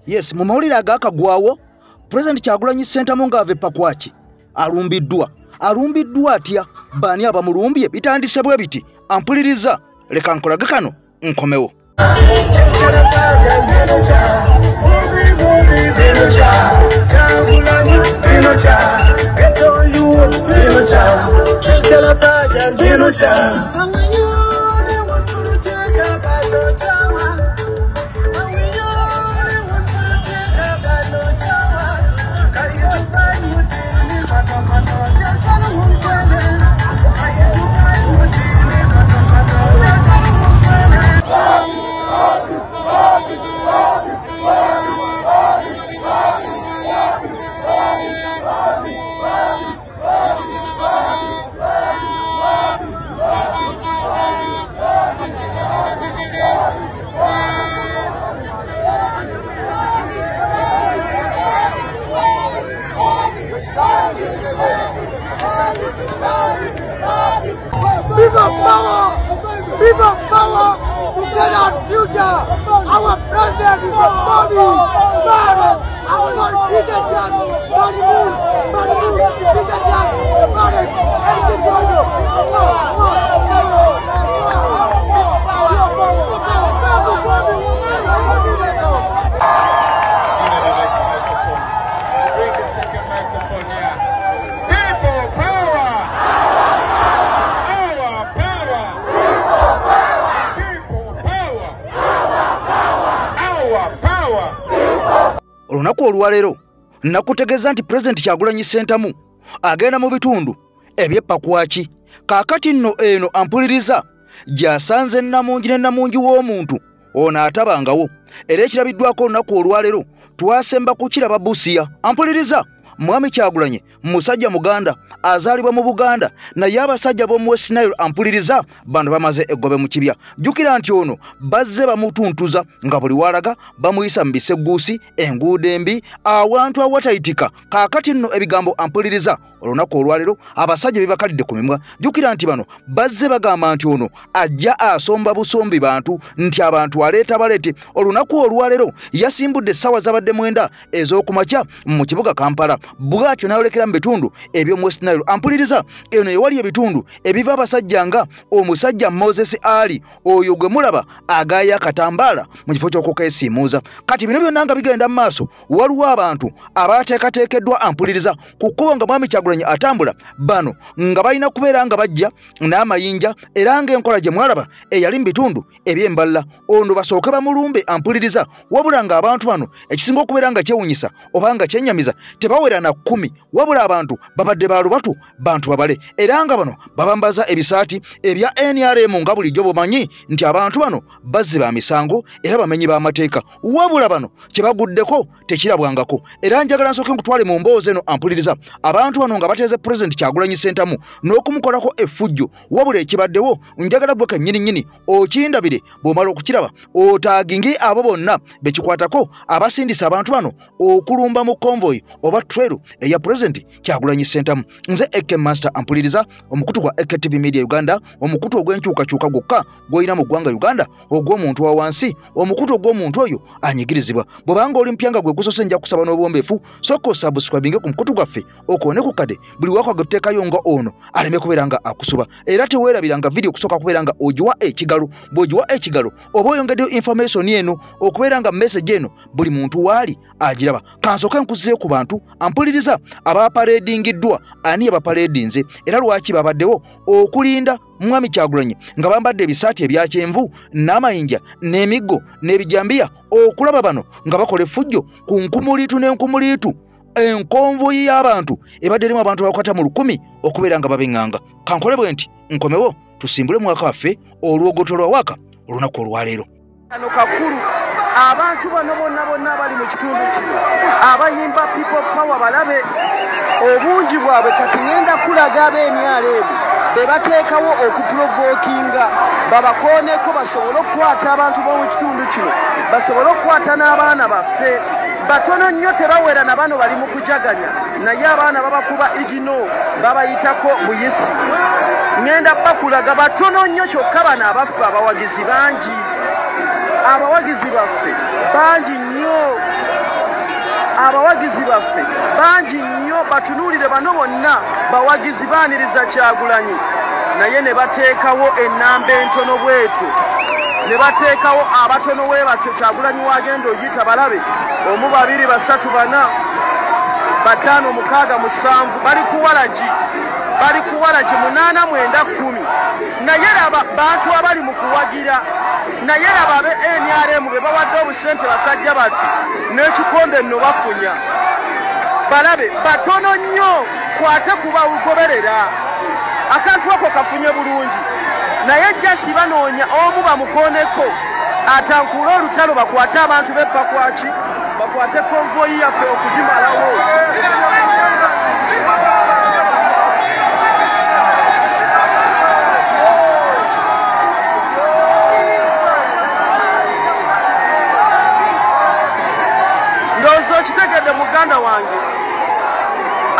Yes, mu mawulire agakagwawo President Kyagulanyi Ssentamu ng'ava e Pakwaki alumbiddwa. Alumbiddwa atya? Baani abamulumbye? Bitandise bwe biti. Ampuliriza, leka nkolage kano nkomewo. People power! People power! To get our future! Our president is a body! Our Peter Jack! Body move! Body move! Peter Jack! Body! Bring the second microphone here. People power! Olunaku olwaleero nakutegeeza nti President Kyagulanyi Ssentamu agenda mu bitundu eby'e Pakwaki. Kaakati nno eno ampuliriza gy'asanze nnamungi ne nnamungi w'omuntu ono atabangawo, era ekirabiddwako olunaku olwaleero twasemba kukiraba Busia. Ampuliriza, Mwami Kyagulanyi musajja Muganda azaalibwa mu Buganda, naye abasajja b'omu West Nile ampuliriza bano bamaze eggobe mu kibya. Jjukira nti ono bazze bamutuntuza nga buli walaga bamuyisa mu bisegguusi, enguudo embi, awantu awatayitika. Kaakati nno ebigambo ampuliriza olunaku olwaleero abasajja bibakalidde ku mimwa. Jjukira nti bano bazze bagamba nti ono ajja asomba busombi bantu, nti abantu aleeta baleete. Olunaku olwaleero yasimbudde essaawa zabadde 9 ez'okumakya mu kibuga Kampala, bw'atyo n'ayolekera mu bitundu eby'omu West Nile. Ampuliriza, eno ewali ebitundu ebiva abasajja nga omusajja Moses Ali oyo gwe mulaba agaaya akatambaala mu kifo ky'okukeesiimuuza. Kati bino byonna nga bigenda mu maaso, waliwo abantu abateekateekeddwa ampuliriza ku kkubo nga Mwami Kyagulanyi atambula, bano nga balina kubeera nga bajja n'amayinja, era ng'enkola gye mwalaba eyali mu bitundu eby'emballa ono basooke bamulumbe ampuliriza. Wabula ng'abantu bano ekisinga okubeera nga kyewunyisa oba nga kyennyamiza tebawera na 10, wabula abantu babadde balubatu bantu babale, era nga bano babambaza ebisaati ebya NRM nga bulijjo bumanyi nti abantu bano bazzi ba misango era bamenyi b'amateeka. Wabula bano kye baguddeko tekirabwangako. Era njagala nsooke nkutwale mu mboozi eno ampuliriza, abantu bano nga bateeze President Kyagulanyi Ssentamu n'okumukolako effujjo. Wabula ekibaddewo njagala gwe kennyini nnyini okindabire, bw'omala okukiraba otaaginge abo bonna bekikwatako abasindisa abantu bano okulumba mu convoy oba trail eya President Kyagulanyi Ssentamu. Nze AK Master ampuliriza, omukutu gwa AK TV Media Uganda, omukutu ogw'enkyukakyuka gwokka gw'olina mu ggwanga Uganda, ogw'omuntu wa wansi, omukutu ogw'omuntu oyo anyigirizibwa. Bw'obanga oli mpya nga gwe gusose, nja kusaba n'obuwombeefu sooka osubscribinge ku mukutu gwaffe, okoone ku kadde buli waka gwe tuteekayo nga ono aleme kubeera nga akusuba. Era teweerabiranga vidiyo kusooka kubeera nga ogiwa ekigalo. Bw'ogiwa ekigalo oba oyongeddeyo information eno okubeera nga message eno buli muntu waali agiraba. Kansooke nkuzeeyo ku bantu ampuliriza abapareedingiddwa, ani abapareedinze era lwaki babaddewo okulinda Mwami Kyagulanyi nga bambadde ebisaati ebya kyenvu n'amayinja n'emiggo n'ebijambiya okulaba bano nga bakola effujjo ku nkumuliitu n'enkumuliitu. Enkonvuyi y'abantu ebadde erimu abantu abakwata mu 1000 okubeera nga babeŋŋanga. Kankole bwe nti nkomewo tusimbule mwaka waffe olwogoto lwa waka olunaku olwaleero. Kano kakulu abantu bano bonna bonna abali mu kitundu kino abayimba People Power balabe obungi bwabwe. Kati ngenda kulaga ab'emyalo ebo be bateekawo okuprovokinga babakooneko basobole okukwata abantu b'omu kitundu kino, basobole okukwata n'abaana baffe. Batono nnyo tebawera na bano bali mu kujaganya, naye abaana babakuba igino babayitako buyisi. Ngenda bakulaga batono nnyo, kyokka bano abaffe abawagizi bangi, abawagizi baffe bangi nnyo. Abawagizi baffe bangi nnyo, batunuulire bano bonna bawagizi baaniriza Kyagulanyi, naye ne bateekawo ennamba entono bwetyo, ne bateekawo abatono we batyo. Kyagulanyi wagenda oyita balabe 1 2 3 4 5 6 7 bali kuwalagi, bali kuwalagi 8 9 10. Naye laba bantu abali mu kuwagira, naye laba abe NRM be bawadde obusente basajja bati n'ekikonde nno bafunya. Balabe batono nnyo kwate kubagoberera, akantu ako kafunye bulungi, naye jasi banoonya omu bamukooneko atankule olutalo, bakwate abantu b'epakwaki, bakwate konvoyi yaffe okugimalawo. Ndowooza okitegedde muganda wange,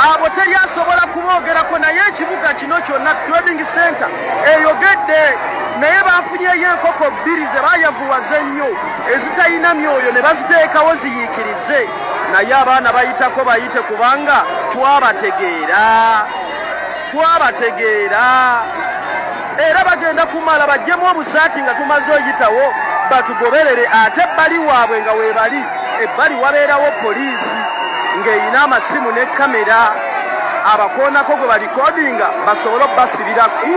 abo teri asobola kuboogerako, naye ekibuga kino kyonna trading center eyogedde, naye bafunyeyo enkoko 2 ze baayavuwaza ennyo ezitalina myoyo ne baziteekawo ziyiikirize, naye abaana bayitako bayite kubanga twabategeera, twabategeera. Era bagenda kumala baggyemu obusaati nga tumaze oyitawo batugoberere, ate ebbali waabwe nga weebali ebbali wabeerawo poliisi ng'erina amasimu ne kamera, abakoonako gwe balikodinga basobole obbasibirako.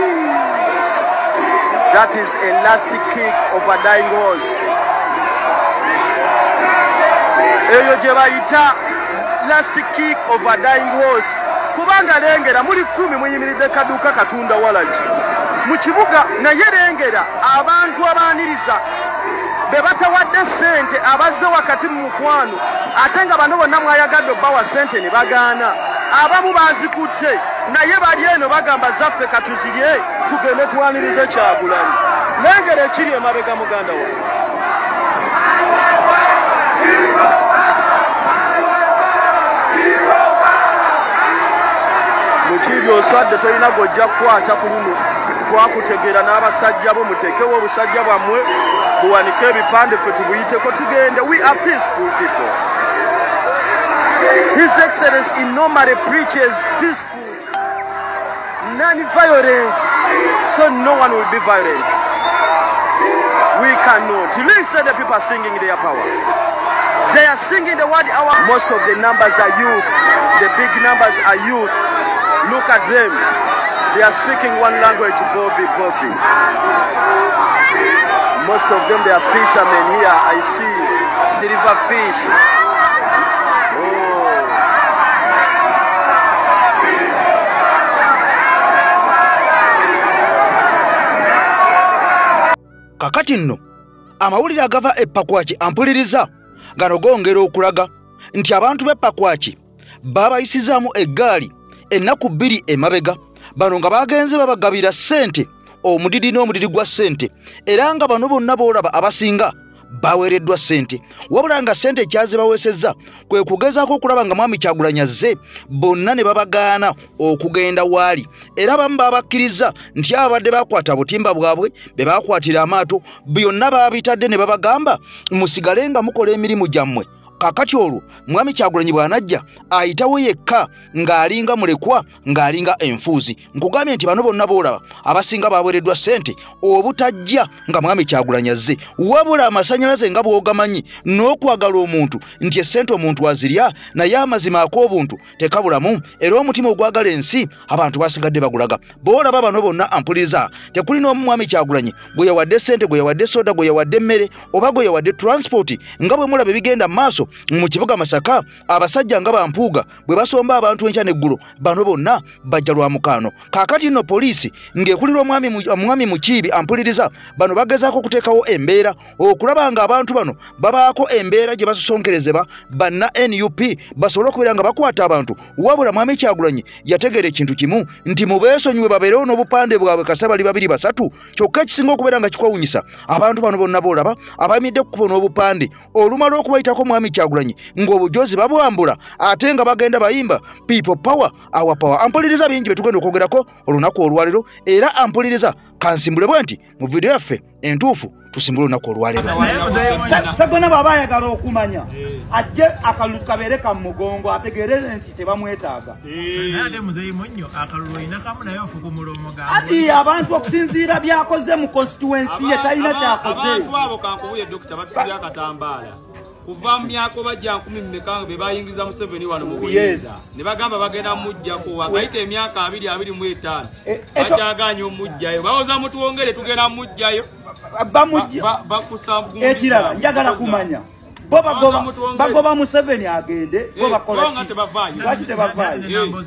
That is a last kick of a dying horse. Eyo gye bayita last kick of a dying horse, kubanga lengera muli 10 muyimiridde kaduuka katunda walagi mu kibuga, naye lengera abantu abaaniriza be batawadde ssente abazze wakati mu mukwano, ate nga bano bonna mwayagadde obbawa ssente ne bagaana. Abamu baazikutte naye bali eno bagamba zaffe katuzirye tugende twanirize Kyagulanyi. Lengera ekiri emabega muganda wange. Mukiibi oswadde tolina gw'ojja kukwata ku luno, twakutegeera n'abasajja bo, muteekewo obusajja bwammwe buwanike ebipande ffe tubuyiteko tugende. We are peaceful people. His Excellency normally preaches peaceful, non-violent, so no one will be violent. We cannot. Listen, the people are singing their power. They are singing the word our. Most of the numbers are youth. The big numbers are youth. Look at them. They are speaking one language, Bobby, Bobby. Most of them, they are fishermen here. I see silver fish. Oh. Kakati nno amawulire agava e Pakwaki ampuliriza gano gongera okulaga nti abantu b'e Pakwaki babayisizaamu eggaali ennaku 2 emabega, bano nga bagenze babagabira ssente omudidi n'omudidi gwa ssente, era nga bano bonna boolaba abasinga baweereddwa ssente, wabula nga ssente ekyazibaweesezza kwe kugezaako okulaba nga Mwami Kyagulanyi azze, bonna ne babagaana okugenda waali. Era abamu babakkiriza nti ababadde bakwata butimba bwabwe be bakwatira amaato byonna baabitadde ne babagamba musigale nga mukola emirimu gyammwe. Kakati olwo Mwami Kyagulanyi bw'anajja ayitawo yekka ng'alinga mulekwa, ng'alinga enfuuzi. Nkugambye nti bano bonna boolaba abasinga baweereddwa ssente obutajja nga Mwami Kyagulanyi azze, wabula amasannyalaze nga bw'ogamanyi n'okwagala omuntu nti essente omuntu azirya, naye amazima ak'obuntu tekabulamu, era omutima ogwagala ensi abantu basigadde bagulaga. Boolaba bano bonna ampuliriza, tekuli n'omu Mwami Kyagulanyi gwe yawadde ssente, gwe yawadde soda, gwe yawadde emmere oba gwe yawadde transport, nga bwe mulaba ebigenda mu maaso mu kibuga Masaka, abasajja nga bampuuga bwe basomba abantu enkya n'eggulo, bano bonna bajja lwa mukaano. Kaakati nno poliisi ng'ekulirwa omwami Mukiibi ampuliriza, bano bagezaako okuteekawo embeera okulaba nga abantu bano babaako embeera gye basosonkerezebwa banna NUP basobole okubeera nga bakwata abantu. Wabula Mwami Kyagulanyi yategeera ekintu kimu nti mubeesonyiwe babeerewo n'obupande bwabwe kasa bali 2 3. Kyokka ekisinga okubeera nga kikwewuunyisa, abantu bano bonna boolaba abayimiridde ku kkubo n'obupande, olumala okubayitako Mwami Kyagulanyi ng'obujozi babwambula ate nga bagenda bayimba people power our power. Ampuliriza bingi bye tugenda okwogerako olunaku olwaleero, era ampuliriza kansimbule bwe nti mu vidiyo yaffe entuufu Tusimbule olunaku olwaleero. Ssegona bw'aba ayagala okumanya ajje akalulu kabeere ka mugongo ategeere nti tebamwetaaga. Ati abantu okusinziira byakoze mu constituency ye talina kyakoze. Abantu abo kankubuye Dokita batusibye akatambaala. Kuva mu myaka bajja 15 be bayingiza Museveni wano mu buyinza. Ne bagamba bagenda mujjako wakayita emyaka 2025. Bakyagaanye omujjayo. Bawoza mutuwongere tugenda mujjayo. Ekirala njagala kumanya bo bagoba Museveni agende bo bakola ki? Lwaki tebavaayo?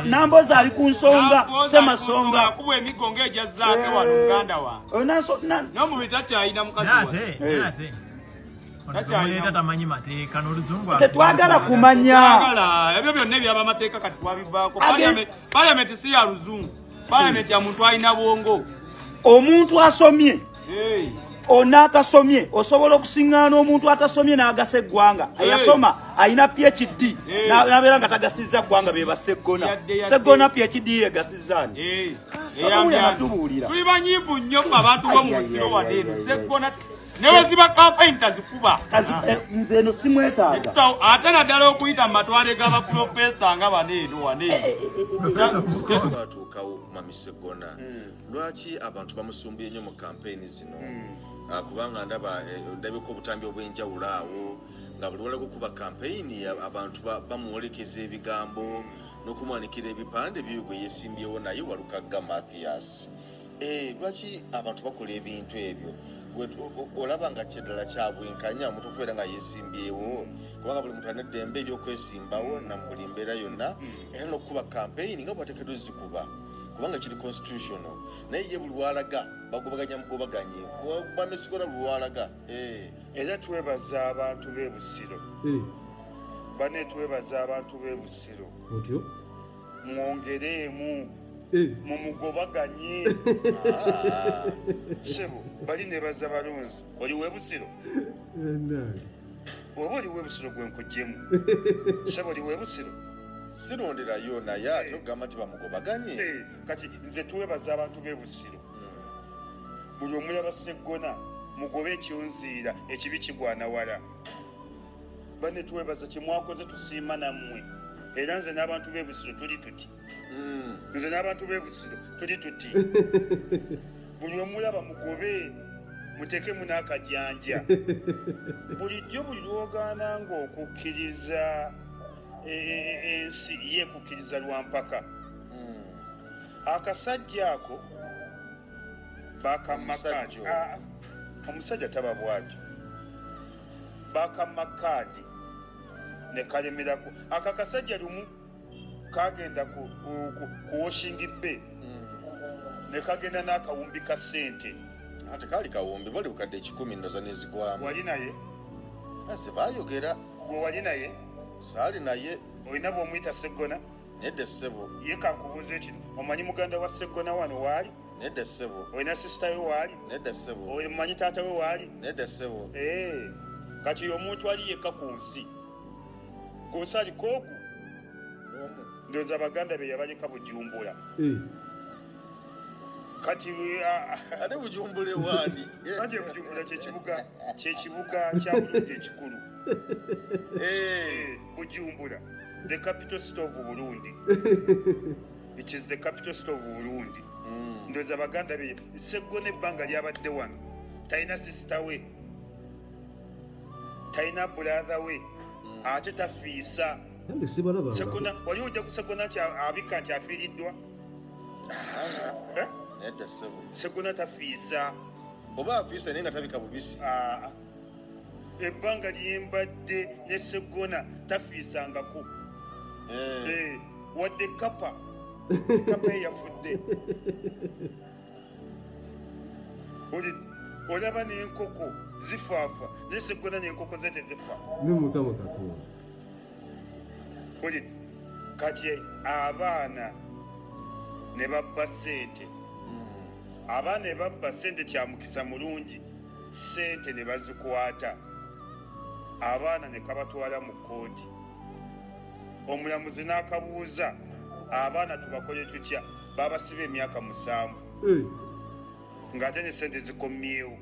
Namboze ali ku nsonga Ssemasonga akubwa emiggo ng'egya Zaake wano Uganda wa n'omubiri takyalina mukazi wa tetwagala kumanya ebyo byonna ebyabamateeka kati twabivaako. Parliament si ya luzungu, parliament ya muntu alina bwongo. Omuntu asomye onaatasomye osobola okusiŋŋaana omuntu atasomye n'agasa eggwanga. Eyasoma alina PhD n'abeera nga tagasizza ggwanga be ba Sseggona. Sseggona PhD yegasizza ani? Tubuulira. Tuli banyiivu nnyo ffe abantu b'omu Busiro wano eno. Sseggona ne bwe ziba kampeyini tazikuba. Nze eno simwetaaga. Ate naddala okuyita mu matwale g'abaprofesa nga bano eno wano eno. Batuukawo Mwami Sseggona. Lwaki abantu bamusumbuye nnyo mu kampeyini zino? Kubanga ndabeko obutambi obw'enjawulo awo nga buli wala gukuba kampeyini abantu bamuwolekeza ebigambo n'okumwanikira ebipande by'oyo gwe yeesimbyewo naye Walukagga Mathias. Lwaki abantu bakola ebintu ebyo? Olaba nga kyeddala kyabwenkanya omuntu okubeera nga yeesimbyewo, kubanga buli muntu alina eddembe ery'okwesimbawo na mu buli mbeera yonna era n'okukuba kampeyini nga bw'ateekeddwa ozikuba kubanga kiri constitutional. Naye ye buli lwalaga bagobaganya mugobaganye Mwami Sseggona buli lwalaga. Era twebaza abantu b'e Busiro. Bane twebaza abantu b'e Busiro. Mwongereemu mumugobaganye. Ssebo bali nebaza balonzi. Oli w'e Busiro? Oba oli w'e Busiro gwe nkuggyemu. Ssebo oli w'e Busiro? Sironderayo naye ate okugamba nti bamugobaganye. Kati nze twebaza abantu b'e Busiro. Buli omulaba Sseggona mugobe ekyonziira ekibi kigwana wala. Bane twebaza kye mwakoze tusiima nammwe. Era nze n'abantu b'e Busiro tuli tuti. Nze n'abantu b'e Busiro tuli tuti. Buli omulaba mugobe muteekemu n'akajanja. Bulijjo buli lw'ogaana ng'okukkiriza ensi yeekukkiriza lwa mpaka. Akasajja ako bakamma kaadi. Omusajja taba bw'atyo. Bakamma kaadi ne kalemerako. Ako akasajja lumu kagenda ku Washing Bay ne kagenda n'akawumbi ka ssente. Ate kaali kawumbi bali bukadde 10 ndoza n'ezigwamu. Wali naye? Nze baayogera. Gwe wali naye? Saali naye. Olina bw'omuyita Sseggona? Nedda ssebo. Ye kankubuuza ekino, omanyi muganda wa Sseggona wano waali? Nedda ssebo. Olina sisita we waali? Nedda ssebo. Omanyi taata we waali? Nedda ssebo. Kati omuntu ali yekka ku nsi. Ku nsi aliko ogu? Ndowooza abaganda be yabaleka Bujumbura. Kati ate Bujumbura ewaani? Anti Bujumbura kyekibuga kya Burundi ekikulu. Bujumbura, the capital city of Burundi. It is the capital city of Burundi. Ndowooza abaganda be Sseggona ebbanga lyabadde wano talina sisita we, talina brother we, ate tafiisa. Sseggona wali ojja ku Sseggona nti abika nti afiiriddwa? Nedda ssebo. Sseggona tafiisa. Oba afiisa naye nga tabika bubisi. Ebbanga lyembadde ne Sseggona tafiisangako. Wadde kapa kapa eyafudde. Olaba n'enkoko zifaafa naye Sseggona n'enkoko ze tezifa. Kati abaana ne babba ssente. Abaana ne babba ssente kya mukisa mulungi, ssente ne bazikwata. Abaana ne kabatwala mu kkooti. Omulamuzi n'akabuuza abaana tubakole tutya? Babasiba emyaka 7. Ng'ate ne sente zikomyewo.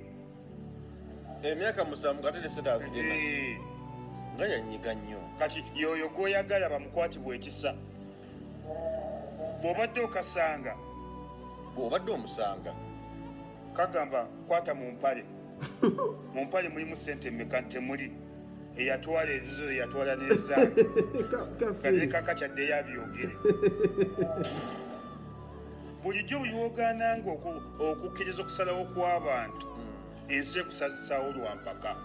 Emyaka 7 ng'ate ne sente azirina. Nga yanyiga nnyo. Kati yoyo gw'oyagala bamukwatibwa ekisa. Bw'obadde okasanga. Bw'obadde omusanga. Kagamba kwata mu mpale. Mu mpale mulimu ssente mmeka? Temuli. Eyatwala ezizo eyatwala n'ezange. Kati kakakyaddeyo abyogere. Bulijjo buli lw'ogaananga okukkiriza okusalawo kw'abantu, ensi ekusazisaawo lwa mpaka.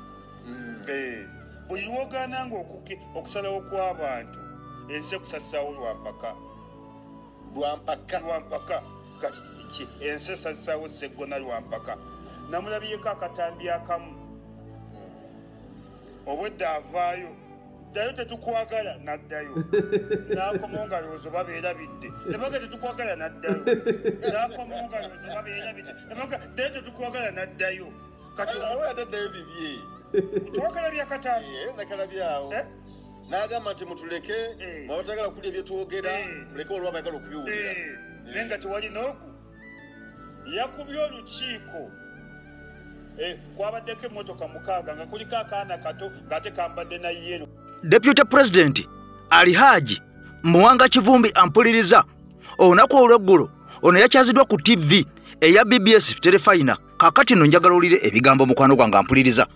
Buli lw'ogaananga okusalawo kw'abantu, ensi ekusazisaawo lwa mpaka. Lwa mpaka. Lwa mpaka. Kati ensi esazisaawo Sseggona lwa mpaka. Namulabyeko akatambi akamu. Obwedda avaayo. Ddayo tetukwagala n'addayo. N'akomawo ng'alowooza babeerabidde. Ne baga tetukwagala n'addayo. N'akomawo ng'alowooza babeerabidde. Ne baga ddayo tetukwagala n'addayo. Kati awo yataddayo bibye. Twakalabye akatambi. Nakalabye awo. N'agamba nti mutuleke, mwabatagala kulya ebyetwogera, muleke olwo abayagala okubiwulira. Naye nga tewali n'ogu. Yakubye olukiiko. Kwabaddeko emmotoka 6 nga kuliko akaana kato ng'ate kambadde na yellow. Deputy President Alhaji Muwanga Kivumbi ampuliriza olunaku olw'eggulo ono yakyaziddwa ku TV eya BBS Terefayina. Kaakati nno njagala owulire ebigambo mukwano gwange ampuliriza.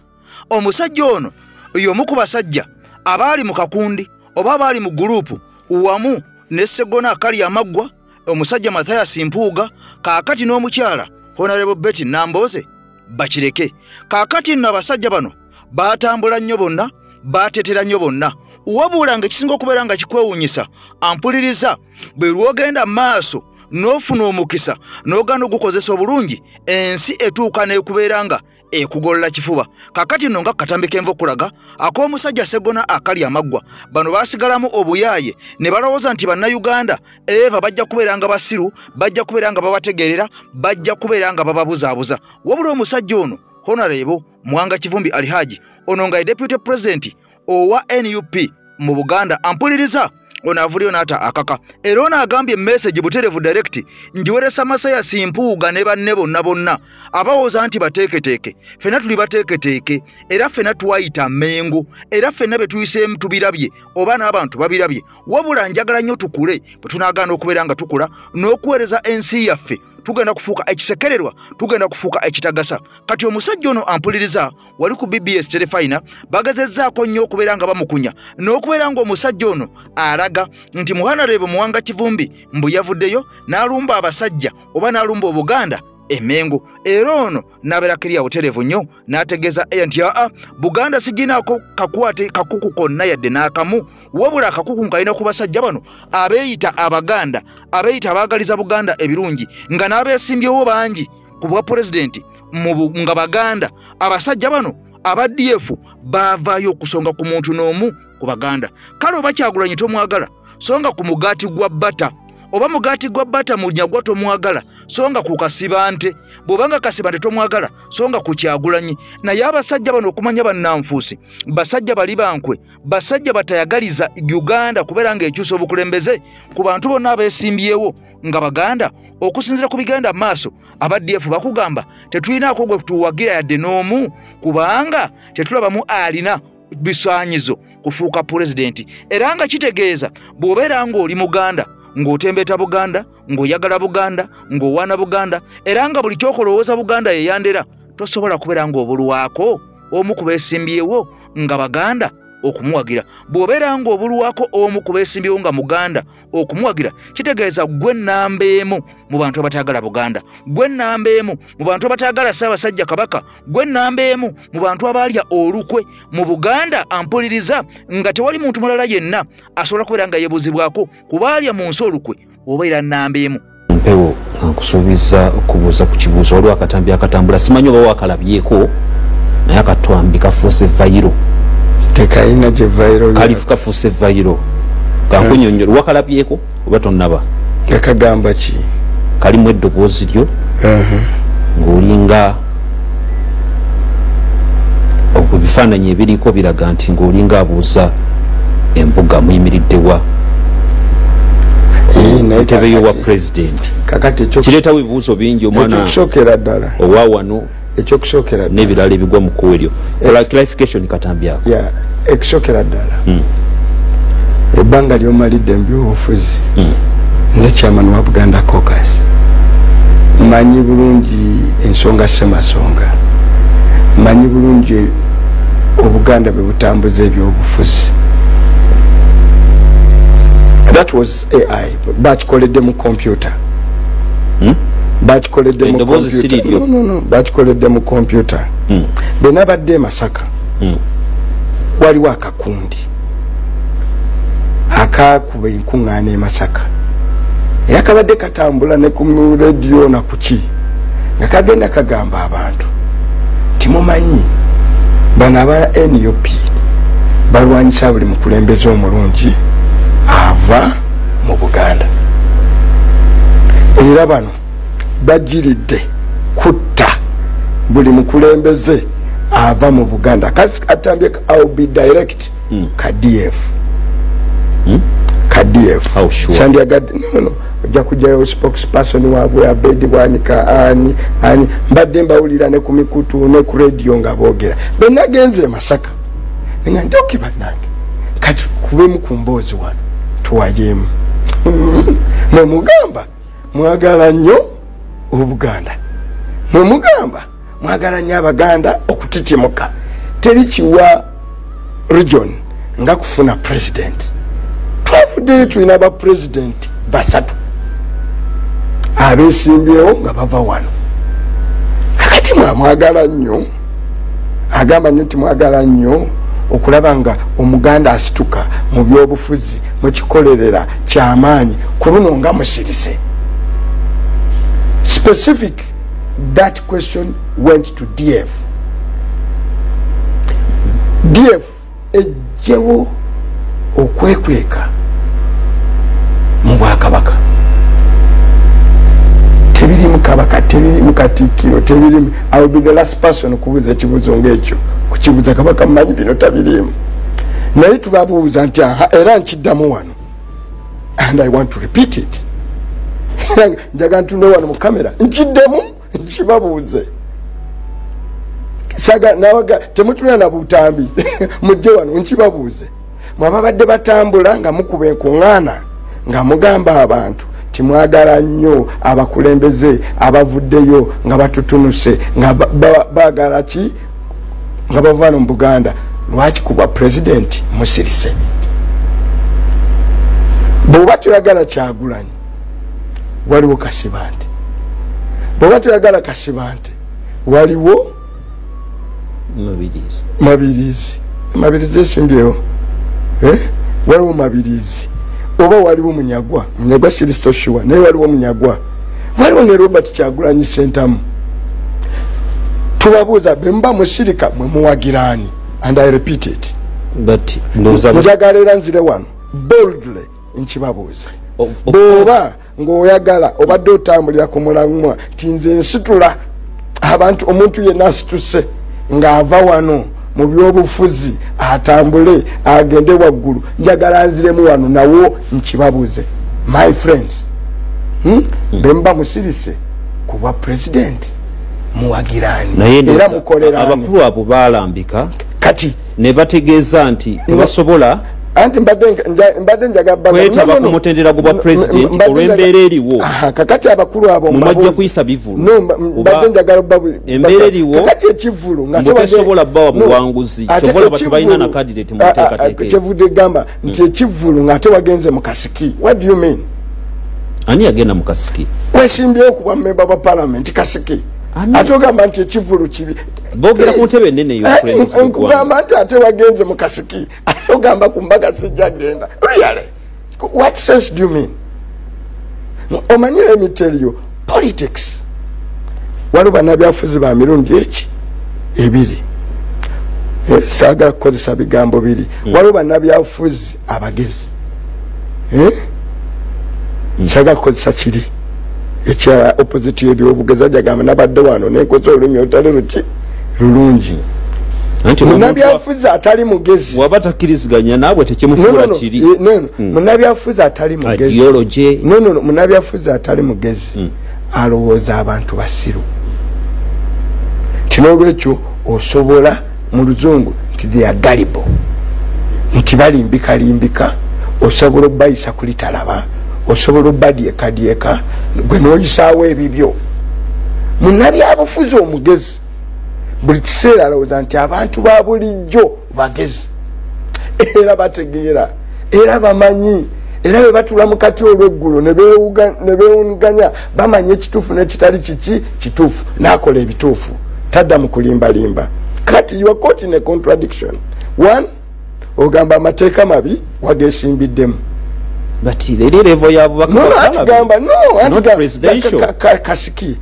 Omusajja ono y'omu ku basajja abaali mu kakundi oba abaali mu gurupu wamu ne Sseggona akali amaggwa, omusajja Mathias Mpuuga, kaakati n'omukyala Honorable Betty Nambooze bakireke. Kaakati nno abasajja bano baatambula nnyo bonna, baatetera nnyo bonna. Wabula nga ekisinga okubeera nga kikwewuunyisa ampuliriza, bwe lw'ogenda maaso n'ofuna omukisa n'ogaana ogukozesa obulungi, ensi etuuka n'ekubeera nga ekugolola kifuba. Kaakati nno nga katambi k'enva okulaga ak'omusajja Sseggona akali amaggwa, bano baasigalamu obuyaaye ne balowooza nti bannayuganda eva bajja kubeera nga basiru, bajja kubeera nga babategeerera, bajja kubeera nga bababuzaabuza. Wabula omusajja ono Honorable Muwanga Kivumbi Alhaji ono nga ye Deputy President owa NUP mu Buganda ampuliriza, ono avulyo n'ata akaka. Era ono agambye message buterevu direct njiweresa Mathias Mpuuga ne banne bonna bonna abawooza nti bateeketeeke. Ffenna tuli bateeketeeke, era ffenna twayita Mmengo, era ffenna be tuyiseemu tubirabye oba n'abantu babirabye. Wabula njagala nnyo tukule, bwe tunaagaana okubeera nga tukula n'okuweereza ensi yaffe, tugenda kufuuka ekisekererwa, tugenda kufuuka ekitagasa. Kati omusajja ono ampuliriza wali ku BBS Terefayina bagezezzaako nnyo okubeera nga bamukunya n'okubeera ng'omusajja ono alaga nti Honorable Muwanga Kivumbi mbu yavuddeyo n'alumba abasajja oba n'alumba Obuganda Emmengo. Era ono n'abeera kiriya butereevu nnyo n'ategeeza nti aa Buganda siginaako kakwate kakuku konna yadde n'akamu, wabula akakuku nkalina ku basajja bano abeeyita Abaganda, abeeyita abaagaliza Buganda ebirungi, nga n'abeesimbyewo bangi ku bwa pulezidenti nga Baganda. Abasajja bano aba DF baavaayo okusonga ku muntu n'omu ku Baganda. Kale oba Kyagulanyi tomwagala, songa ku mugaati gwa bbata, oba mugaati gwa bbata Munyagwa tomwagala, songa ku Kasibante, bw'obanga Kasibante tomwagala, songa ku Kyagulanyi. Naye abasajja bano okumanya bannanfuusi, basajja bali bankwe, basajja batayagaliza Uganda kubeera ng'ekyusa obukulembeze ku bantu bonna abeesimbyewo nga Baganda. Okusinziira ku bigenda mu maaso, aba DF bakugamba tetulinaako gwe tuwagira yadde n'omu, kubanga tetulabamu alina bisaanyizo kufuuka pulezidenti. Era nga kitegeeza bw'obeera ng'oli Muganda, ng'otembeta Buganda, ng'oyagala Buganda, ng'owaana Buganda, era nga buli ky'okolowooza Buganda yeyandera, tosobola kubeera ng'obulwako omu ku beesimbyewo nga Baganda okumuwagira. Bw'obeera ng'obulwako omu ku beesimbyewo nga Muganda okumuwagira, kitegeeza gwe nnamba emu mu bantu abatayagala Buganda, gwe nnamba emu mu bantu abatayagala Ssaabasajja Kabaka, gwe nnamba emu mu bantu abaalya olukwe mu Buganda. Ampuliriza nga tewali muntu mulala yenna asobola kubeera nga yeebuuzibwako ku baalya mu nsi olukwe, obeera nnamba emu. Mpewo nga nkusuubiza okubuuza ku kibuuzo. Waliwo akatambi akatambula, simanyi oba wakalabyeko, naye akatwambi kafuuse viral. Tekayina gye viral. Kalifu kafuuse viral. Kankunyonyola, wakalabyeko oba tonnaba? Nga kagamba ki? Kalimu eddoboozi lyo ng'olinga ebifaananyi ebiriko biraga nti ng'olinga abuuza embuga muyimiridde wa. ntebe y'obwa president. Kireetawo ebibuuzo bingi omwana ekyokusookera ddala owa wano ekyokusookera ddala n'ebirala ebigwa mu kkubo eryo. Kola clarification katambi ako. Yeah, ekyokusookera ddala ebbanga ly'omalidde mu byobufuzi, nze chairman wa Buganda Caucus, mmanyi bulungi ensonga ssemasonga, mmanyi bulungi Obuganda bwe butambuza ebyobufuzi. That was AI, bakikoledde mu computer. Bakikoledde mu computer. No, bakikoledde mu computer. Bwe nabadde e Masaka, waliwo akakundi akakuba enkuŋŋaana e Masaka, era kabadde katambula ne ku radio na kuki, nga kagenda kagamba abantu nti mumanyi bano aba NUP balwanyisa buli mukulembeze omulungi ava mu Buganda, era bano bajiridde kutta buli mukulembeze ava mu Buganda. Atambye I'll be direct ka DF. Ka DF. Oh, sure. Sandiaga no ojja kujjayo spokesperson waabwe Abedi Bwanika ani ani, mbadde mbawulira ne ku mikutu ne ku radio nga boogera. Bwe nagenze e Masaka nga nti okay bannange, kati kubemu ku mboozi wano tuwayemu. Nemugamba mwagala nnyo Obuganda, nemugamba mwagala nnyo Abaganda okutitimuka, teri kiwa region nga kufuna president. Twavuddeyo tulina ba president basatu abesimbyewo nga bava wano. Kakati mwamwagala nnyo, agamba nnyo nti mwagala nnyo okulaba nga Omuganda asituka mu byobufuzi mukikolerera kyamaanyi, ku luno nga musirise. Specific, that question went to DF. DF ejjewo okwekweka mu bwakabaka. Tebirimu kabaka, tebirimu katikkiro, tebirimu. I will be the last person okubuuza ekibuuzo ng'ekyo. Kukibuuza kabaka mmanyi bino tabirimu. Naye tubabuuza nti aha, era nkiddamu wano, and I want to repeat it. Njagala ntunde wano mu kamera nkiddemu nkibabuuze. Saga nawaga temutulina na butambi mujje wano nkibabuuze. Mwababadde batambula nga mukuba enkuŋŋaana nga mugamba abantu timwagala nnyo abakulembeze abavuddeyo nga batutunuse nga baagala ki nga bava wano mu Buganda, lwaki kubwa president musirise? Bw'oba toyagala Kyagulanyi waliwo Kasibante, bw'oba toyagala Kasibante waliwo Mabirizi. Mabirizi esimbyewo, waliwo Mabirizi, oba waliwo Munyagwa. Munyagwa siri so sure, naye waliwo Munyagwa, waliwo ne Robert Kyagulanyi Ssentamu. Tubabuuza bwe muba musirika mwe muwagiraani? And I repeat it. But njagala era nzire wano boldly nkibabuuza. Bw'oba ng'oyagala obadde otambulira ku mulamwa nti nze nsitula abantu, omuntu yenna asituse ng'ava wano mu byobufuzi atambule agende waggulu, njagala nziremu wano nawo nkibabuuze. My friends, bwe muba musirise ku bwa president muwagiraani era mukoleraani? Abakulu abo baalambika kati ne bategeeza nti tebasobola anti mbadde njagala kwetaba ku mutendera gwa president olw'embeera eriwo. Kakati abakulu abo mumajja kuyisa bivulu. No, mbadde njagala embeera eriwo kakati ekivulu nga tebasobola bawa buwanguzi, kyovola batubalina na candidate mu nteekateeka. Kyevudde gamba nti ekivulu nga ate wagenze mu kasiki. What do you mean? Ani yagenda mu kasiki? Wesimbyewo ku bwa member wa parliament kasiki. Ate ogamba nti ekivulu kibi. Boogera ku ntebe ennene ey'obukulembeze bw'eggwanga. Nkugamba nti ate wagenze mu kasiki, ate ogamba ku mbaga sijja genda. Really? What sense do you mean? Omanyi, let me tell you, politics waliwo bannabyafuzi ba mirundi eki ebiri. Saagala kukozesa bigambo biri. Waliwo bannabyafuzi abagezi, saagala kukozesa kiri ekya opposite y'ebyobugezi, ajagamba nabadde wano nenkoza olulimi olutali luki lulungi. Munnabyabufuzi atali mugezi waba takkiriziganya naabwe tekimufuula kiri. No, munnabyabufuzi atali mugezi. Ideology. No, munnabyabufuzi atali mugezi alowooza abantu basiru. Kino olwekyo osobola mu luzungu nti they are gullible, nti balimbikalimbika, osobola obbayisa kulitalaba, osobola obbadyekadyeka gwe n'oyisaawo ebibyo. Munnabyabufuzi omugezi buli kiseera alowooza nti abantu ba bulijjo bagezi, era bategeera, era bamanyi, era bwe batuula mu kati olw'eggulo ne beewunganya, bamanyi ekituufu n'ekitali kiki kituufu, n'akola ebituufu, tadda mu kulimbalimba. Kati you are caught in a contradiction. One, ogamba amateeka mabi wagesimbiddemu. But eri level ya bubaka. No, atigamba no, not presidential. Kasiki.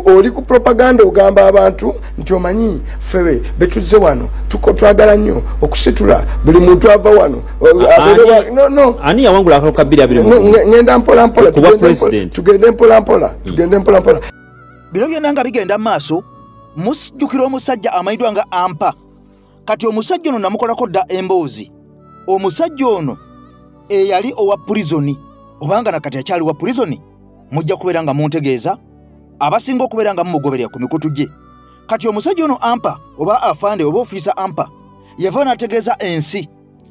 Oli ku propaganda ogamba abantu nti omanyi ffe betuzze wano tuko twagala nnyo okusitula buli muntu ava wano. No. Ani yawangula akalulu ka 2022? Ngenda mpola mpola, tugende mpola mpola, tugende mpola mpola. Bino byonna nga bigenda maaso, musijjukira omusajja amanyiddwa nga Ampa. Kati omusajja ono namukolako dda emboozi. Omusajja ono eyali owa prison, obanga nakati akyali wa prison, mujja kubeera nga muntegeeza abasinga okubeera nga mumugoberera ku mikutu gye. Kati omusajja ono Ampa oba afande oba ofiisa Ampa yava n'ategeeza ensi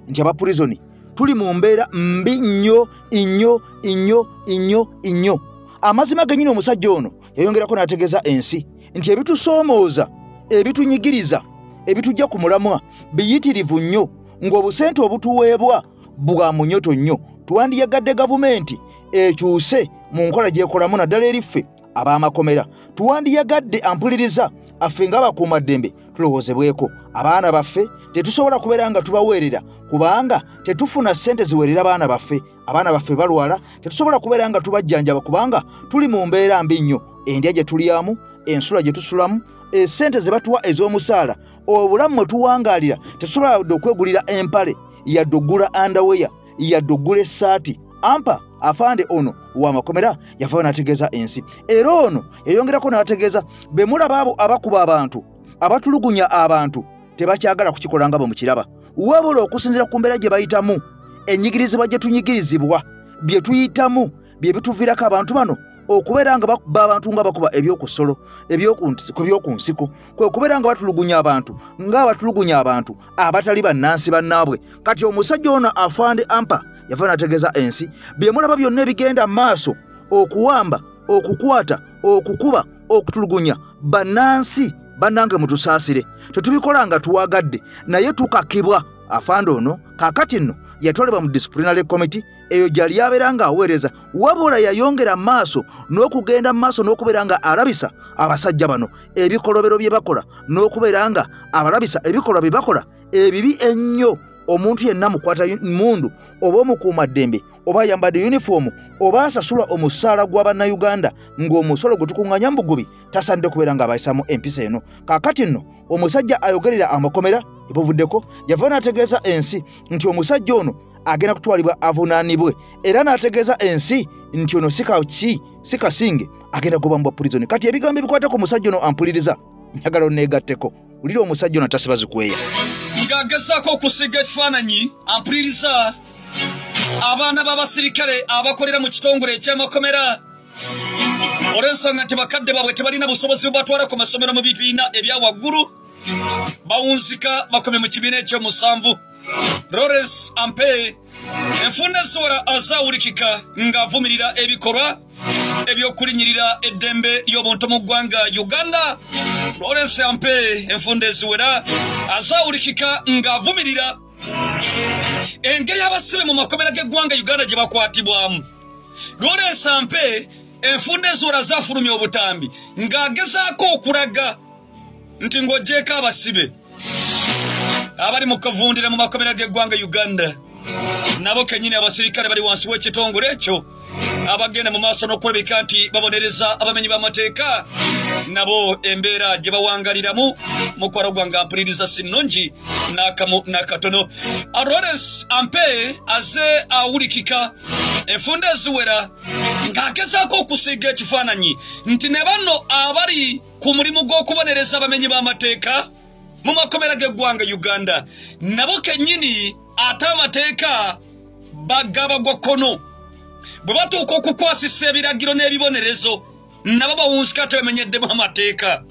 nti aba prison tuli mu mbeera mbi nnyo nnyo nnyo nnyo nnyo. Amazima gennyini omusajja ono yayongerako n'ategeeza ensi nti ebitusoomooza, ebitunyigiriza, ebitujja ku mulamwa biyitirivu nnyo, ng'obusente obutuweebwa bwa munyoto nnyo. Twandiyagadde gavumenti ekyuse mu nkola gy'ekolamu naddala eri ffe ab'amakomera. Twandiyagadde ampuliriza affe ng'abakuumaddembe tulowoozebweko. Abaana baffe tetusobola kubeera nga tubaweerera kubanga tetufuna ssente ziweerera abaana baffe. Abaana baffe balwala, tetusobola kubeera nga tubajjanjaba kubanga tuli mu mbeera mbi nnyo. Endya gye tulyamu, ensula gye tusulamu, essente ze batuwa ez'omusaala, obulamu mwe tuwangaalira, tetusobola yadde okwegulira empale, yadde oggula underwear, yadde oggula essaati. Ampa afande ono w'amakomera yavaayo n'ategeeza ensi. Era ono yayongerako n'ategeeza be mulaba abo abakuba abantu, abatulugunya abantu, tebakyagala kukikola nga bwe mukiraba, wabula okusinziira ku mbeera gye bayitamu, ennyigirizibwa gye tunyigirizibwa, bye tuyitamu bye bituviirako abantu bano okubeera nga bakuba abantu nga bakuba ebyokusolo, ebyokunsiko, kwe kubeera nga batulugunya abantu nga batulugunya abantu abatali bannansi bannaabwe. Kati omusajja ono afande Ampa yava n'ategeeza ensi bye mulaba byonna ebigenda maaso, okuwamba, okukwata, okukuba, okutulugunya bannansi bannange, mutusaasire, tetubikola nga tuwagadde naye tukakibwa. Afande ono kaakati nno yatwalibwa mu disciplinary committee eyo gyali abeera nga aweereza, wabula yayongera maaso n'okugenda maaso n'okubeera nga alabisa abasajja bano ebikolobero bye bakola, n'okubeera nga abalabisa ebikolwa bye bakola ebibi ennyo. Omuntu yenna mukwata mundu oba omukuumaddembe oba ayambadde yunifoomu oba asasula omusaala gwa bannayuganda ng'omusolo gwe tukuŋŋaanya mu bugubi tasaanidde kubeera ng'abayisamu empisa eno. Kaakati nno omusajja ayogerera amakomera ebuvuddeko yava n'ategeeza ensi nti omusajja ono agenda kutwalibwa avunaanibwe, era n'ategeeza ensi nti ono si kasinge agenda kuba mu prison. Kati ebigambo ebikwata ku musajja ono ampuliriza, njagala onneegatteko. Wulira omusajja ono atasiba zikweya ng'agezaako okusiiga ekifaananyi ampuliriza abaana b'abasirikale abakolera mu kitongole eky'amakomera olw'ensonga nti bakadde baabwe tebalina busobozi bubatwala ku masomero mu bibiina ebya waggulu, bawunzika bakome mu kibiina ekyomusanvu. Lawrence Ampe enfunda eziwera azaawulikika ng'avumirira ebikolwa ebyokulinyirira eddembe ly'obuntu mu ggwanga Uganda. Lawrence Ampe enfunda eziwera azaawulikika ng'avumirira engeri abasibe mu makomera g'eggwanga Uganda gye bakwatibwamu. Lawrence Ampe enfunda eziwera zaafulumya obutambi ng'agezaako okulaga nti ng'ogyeko abasibe abali mu kavundira mu makomera g'eggwanga Uganda, nabo kennyini abasirikale bali wansi w'ekitongole ekyo abagenda mu maaso n'okulabika nti babonereza abamenyi b'amateeka, nabo embeera gye bawangaliramu mukwalo gwange ampuliriza si nnungi n'akamu n'akatono. Lawrence Ampe aze awulikika enfunda eziwera ng'agezaako okusiiga ekifaananyi nti ne bano abali ku mulimu gw'okubonereza abamenyi b'amateeka mu makomera g'eggwanga Uganda nabo kennyini ate amateeka bagabagwa kkono bwe batuuka okukwasisa ebiragiro n'ebibonerezo nabo bawunsika tebemenyeddemu amateeka.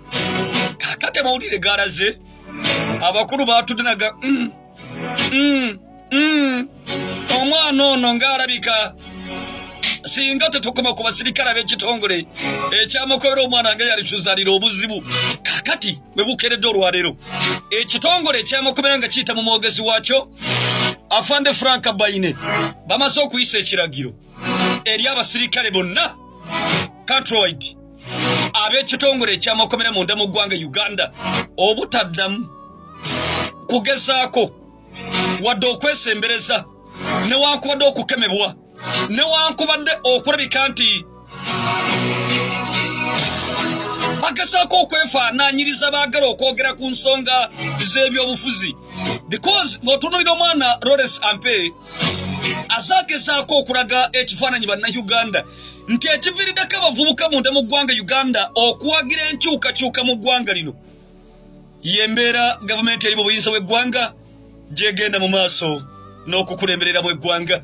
Kaakati amawulire galaze abakulu batudde naga omwana ono ng'alabika singa tetukoma ku basirikale ab'ekitongole ekyamakomera omwana nga yali tuzalira obuzibu. Kaakati bwe bukeredde olwaleero ekitongole ekyamakomera nga kiyita mu mwogezi waakyo Afande Frank Baine bamaze okuyisa ekiragiro eri abasirikale bonna countrywide ab'ekitongole ekyamakomera munda mu ggwanga Uganda obutaddamu kugezaako wadde okwesembereza newankubadde okukemebwa newankubadde okulabika nti bagezaako okwefaanaanyiriza baagala okwogera ku nsonga z'ebyobufuzi because bw'otunuulira omwana Lawrence Ampe azagezaako okulaga ekifaananyi bannayuganda nti ekiviiriddeko abavubuka munda mu ggwanga Uganda okuwagira enkyukakyuka mu ggwanga lino y'embeera gavumenti eri mu buyinza bw'eggwanga gyegenda mu maaso n'okukulemberera bw'eggwanga.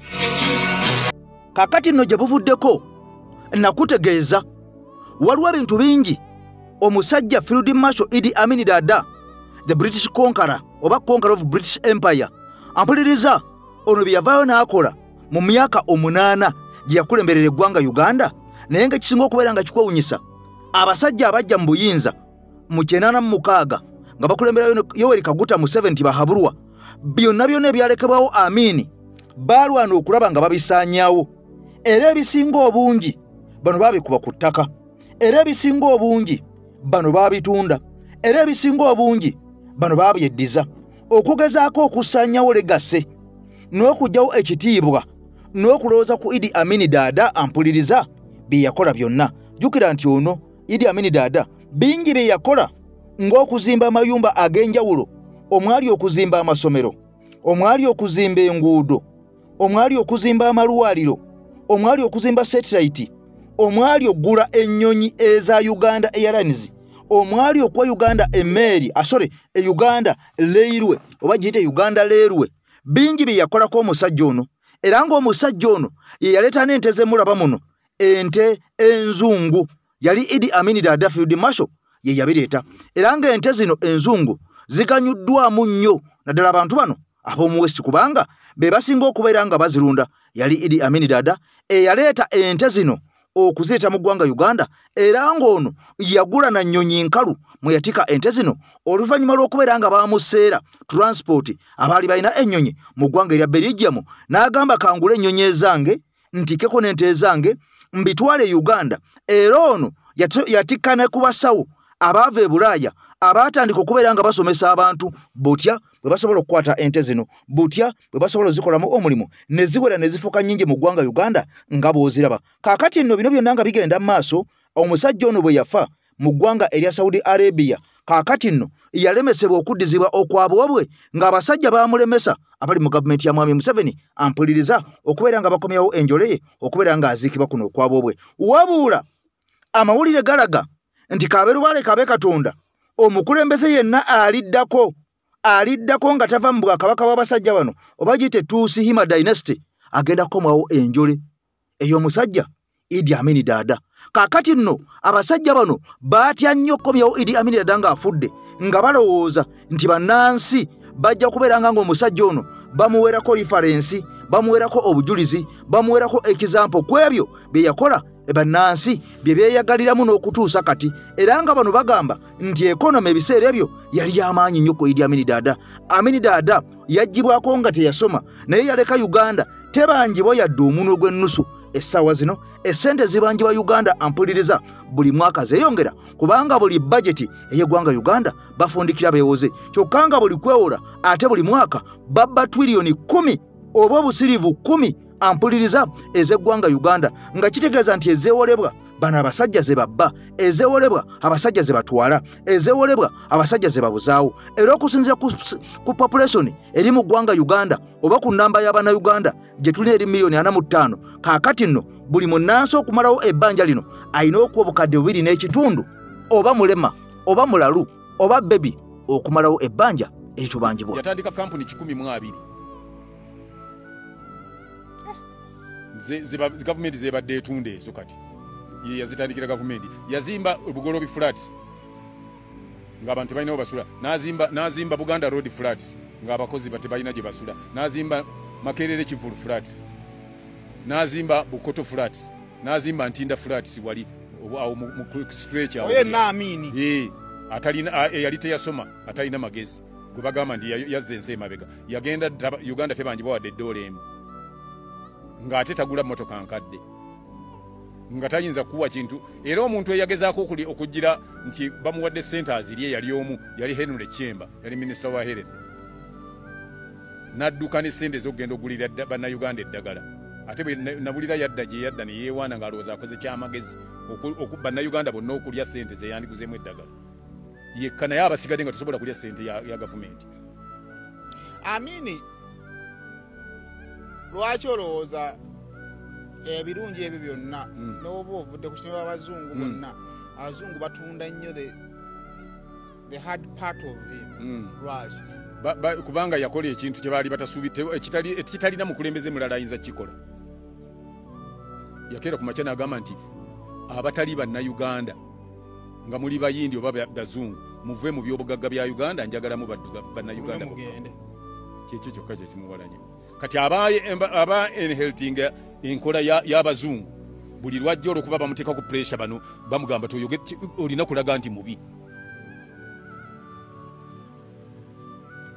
Kaakati nno gye buvuddeko nakutegeeza waliwo ebintu bingi omusajja Field Marshal Idi Amin Dada the British Conqueror oba Conqueror of British Empire ampuliriza ono bye yavaayo n'akola mu myaka 8 gye yakulemberera eggwanga Uganda. Naye nga kisinga okubeera nga kikwewunyisa abasajja abajja mu buyinza mu 1986 nga bakulembera Yoweri Kaguta Museveni bahabulwa byonna byonna ebyalekebwawo Amini baalwana okulaba nga babisaanyaawo era ebisinga obungi bano baabikuba ku ttaka era ebisinga obungi bano baabitunda era ebisinga obungi bano baabyeddiza okugezaako okusaanyaawo legacy n'okuggyawo ekitiibwa n'okulowooza ku Idi Amin Dada ampuliriza bye yakola byonna. Jjukira nti ono Idi Amin Dada bingi bye yakola ng'okuzimba amayumba ag'enjawulo omwali okuzimba amasomero omwali okuzimba enguudo omwali okuzimba amalwaliro omwali okuzimba satellite omwali okugula ennyonyi eza Uganda Airlines omwali okuwa Uganda emmeeri e Uganda Railway oba giyite Uganda Railway. Bingi bye yakolako omusajja ono era ng'omusajja ono ye yaleeta n'ente zemulaba muno ente enzungu yali Idi Amin Dada Field Marshal ye yabireeta era ng'ente zino enzungu ziganyuddwamu nnyo naddala abantu bano ab'omu West kubanga be basinga okubeera nga bazirunda. Yali Idi Amin Dada eyaleeta ente zino okuzireeta mu ggwanga Uganda era ng'ono yagula na nnyonyi nkalu mwe yatika ente zino oluvannyuma lw'okubeera nga baamuseera transport abaali balina ennyonyi mu ggwanga erya Belgium n'agamba kangule ennyonyi ezange ntikeko n'ente ezange mbitwale Uganda. Era ono yatikka ne ku basawo abaava e Bulaaya abaatandika okubeera nga basomesa abantu butya bwe basobola okukwata ente zino butya bwe basobola ozikolamu omulimu ne ziwera ne zifuuka nnyingi mu ggwanga Uganda nga bw'oziraba. Kaakati nno bino byonna nga bigenda mu maaso omusajja ono bwe yafa mu ggwanga erya Saudi Arabia kaakati nno yalemesebwa okuddizibwa okwabwobwe ng'abasajja baamulemesa abali mu gavumenti ya Mwami Museveni ampuliriza okubeera nga bakomyawo enjole ye okubeera ng'aziikibwa kuno okwabwobwe. Wabula amawulire galaga nti kabeerubale kabe Katonda omukulembeze yenna aliddako nga tava mu bwakabaka bw'abasajja bano oba giyite Tutsi Hima Dynasty agenda kukomwawo enjole ey'omusajja Idi Amin Dada. Kaakati nno abasajja bano baatya nnyo okukomyawo Idi Amin Dada ng'afudde nga balowooza nti bannansi bajja kubeera nga ng'omusajja ono bamuweerako referensi bamuweerako obujulizi bamuweerako ekizampo ku ebyo bye yakola bannansi bye beeyagaliramu n'okutuusa kati. Era nga bano bagamba nti ekonoma ebiseera ebyo yali y'amaanyi nnyo ku Idi Amin Dada. Amin Dada yaggyibwako nga teyasoma naye yaleka Uganda tebanjibwa yadde omunwe gw'ennusu. Essaawa zino essente zibanjibwa Uganda ampuliriza buli mwaka zeeyongera kubanga buli bajeti ey'eggwanga Uganda bafundikira beewoze kyokka nga buli kwewola ate buli mwaka babba twiriyoni 10 oba obusirivu 10 ampuliriza ez'eggwanga Uganda nga kitegeeza nti ezeewolebwa bano abasajja ze babba ezeewolebwa abasajja ze batwala ezeewolebwa abasajja ze babuzaawo. Era okusinziira ku population eri mu ggwanga Uganda oba ku nnamba y'abannayuganda gye tulina eri miliyoni 45 kaakati nno buli munnansi okumalawo ebbanja lino alina okuwa obukadde 2.5 oba mulema oba mulalu oba bebi okumalawo ebbanja eritubanjibwa. Yatandika kampuni 120 gavumenti zebadde etunda ezo kati ye yazitandikira gavumenti. Yazimba Bugolobi Flats ng'abantu balina basula, n'azimba Buganda Road Flats ng'abakozi tebalina gye basula, n'azimba Makerere Kivulu Flats, n'azimba Bukoto Flats, n'azimba Ntinda Flats wali awo mu stretch awo. Oye naamini atalina eyali teyasoma atalina magezi gwe bagamba nti yazze ensi emabega. Yagenda Uganda tebanjibwa wadde eddoola emu, ng'ate tagula mmotoka nkadde, nga tayinza kuwa kintu. Era omuntu eyagezaako okugira nti bamuwadde ssente azirye yali omu, yali Henry Kyemba, yali minisita wa health, n'adduka ne ssente ez'okugenda okugulira bannayuganda eddagala. Ate bwe nabulira yadda gye yadda ne yeewaana ng'alowooza akoze kyamagezi bannayuganda bonna okulya ssente ze yandiguzeemu eddagala yekka, naye abasigadde nga tosobola kulya ssente ya gavumenti. Amini, lwaki olowooza ebirungi ebyo byonna n'oba ovudde ku kintu abazungu bonna, abazungu batunda nnyo the hard part of him? Lwaki? Kubanga yakola ekintu kye baali batasuubidde, ekitalina mukulembeze mulala ayinza kukikola. Yakeera ku makya n'agamba nti abatali bannayuganda nga muli bayindi oba bazungu muve mu byobugagga bya Uganda, njagalamu bannayuganda mugende. Kyekyo kyokka kye kimuwalanya. Kati aba inheriting enkola y'abazungu buli lwajja olwokuba bamuteeka ku pressure, bano bamugamba olina kulaga nti mubi.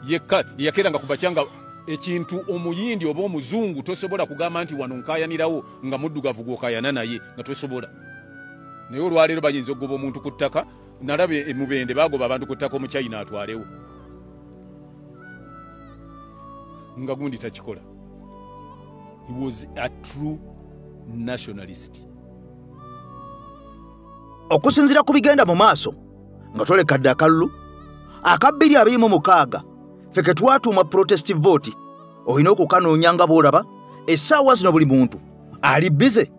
Yekka yakeeranga ku bakyanga ekintu omuyindi oba omuzungu tosobola kugamba nti wano nkayanirawo nga muddugavu gw'okayana naye nga tosobola. Naye olwaleero bayinza okugoba omuntu ku ttaka. Nalaba emubende bagoba abantu ku ttaka omuchina atwalewo, nga gundi takikola. He was a true nationalist. Okusinziira ku bigenda mu maaso nga twolekadde akalulu aka 2026 ffe ke twatuuma protest vote, olina okukanoonya nga bw'olaba essaawa zino buli muntu ali bize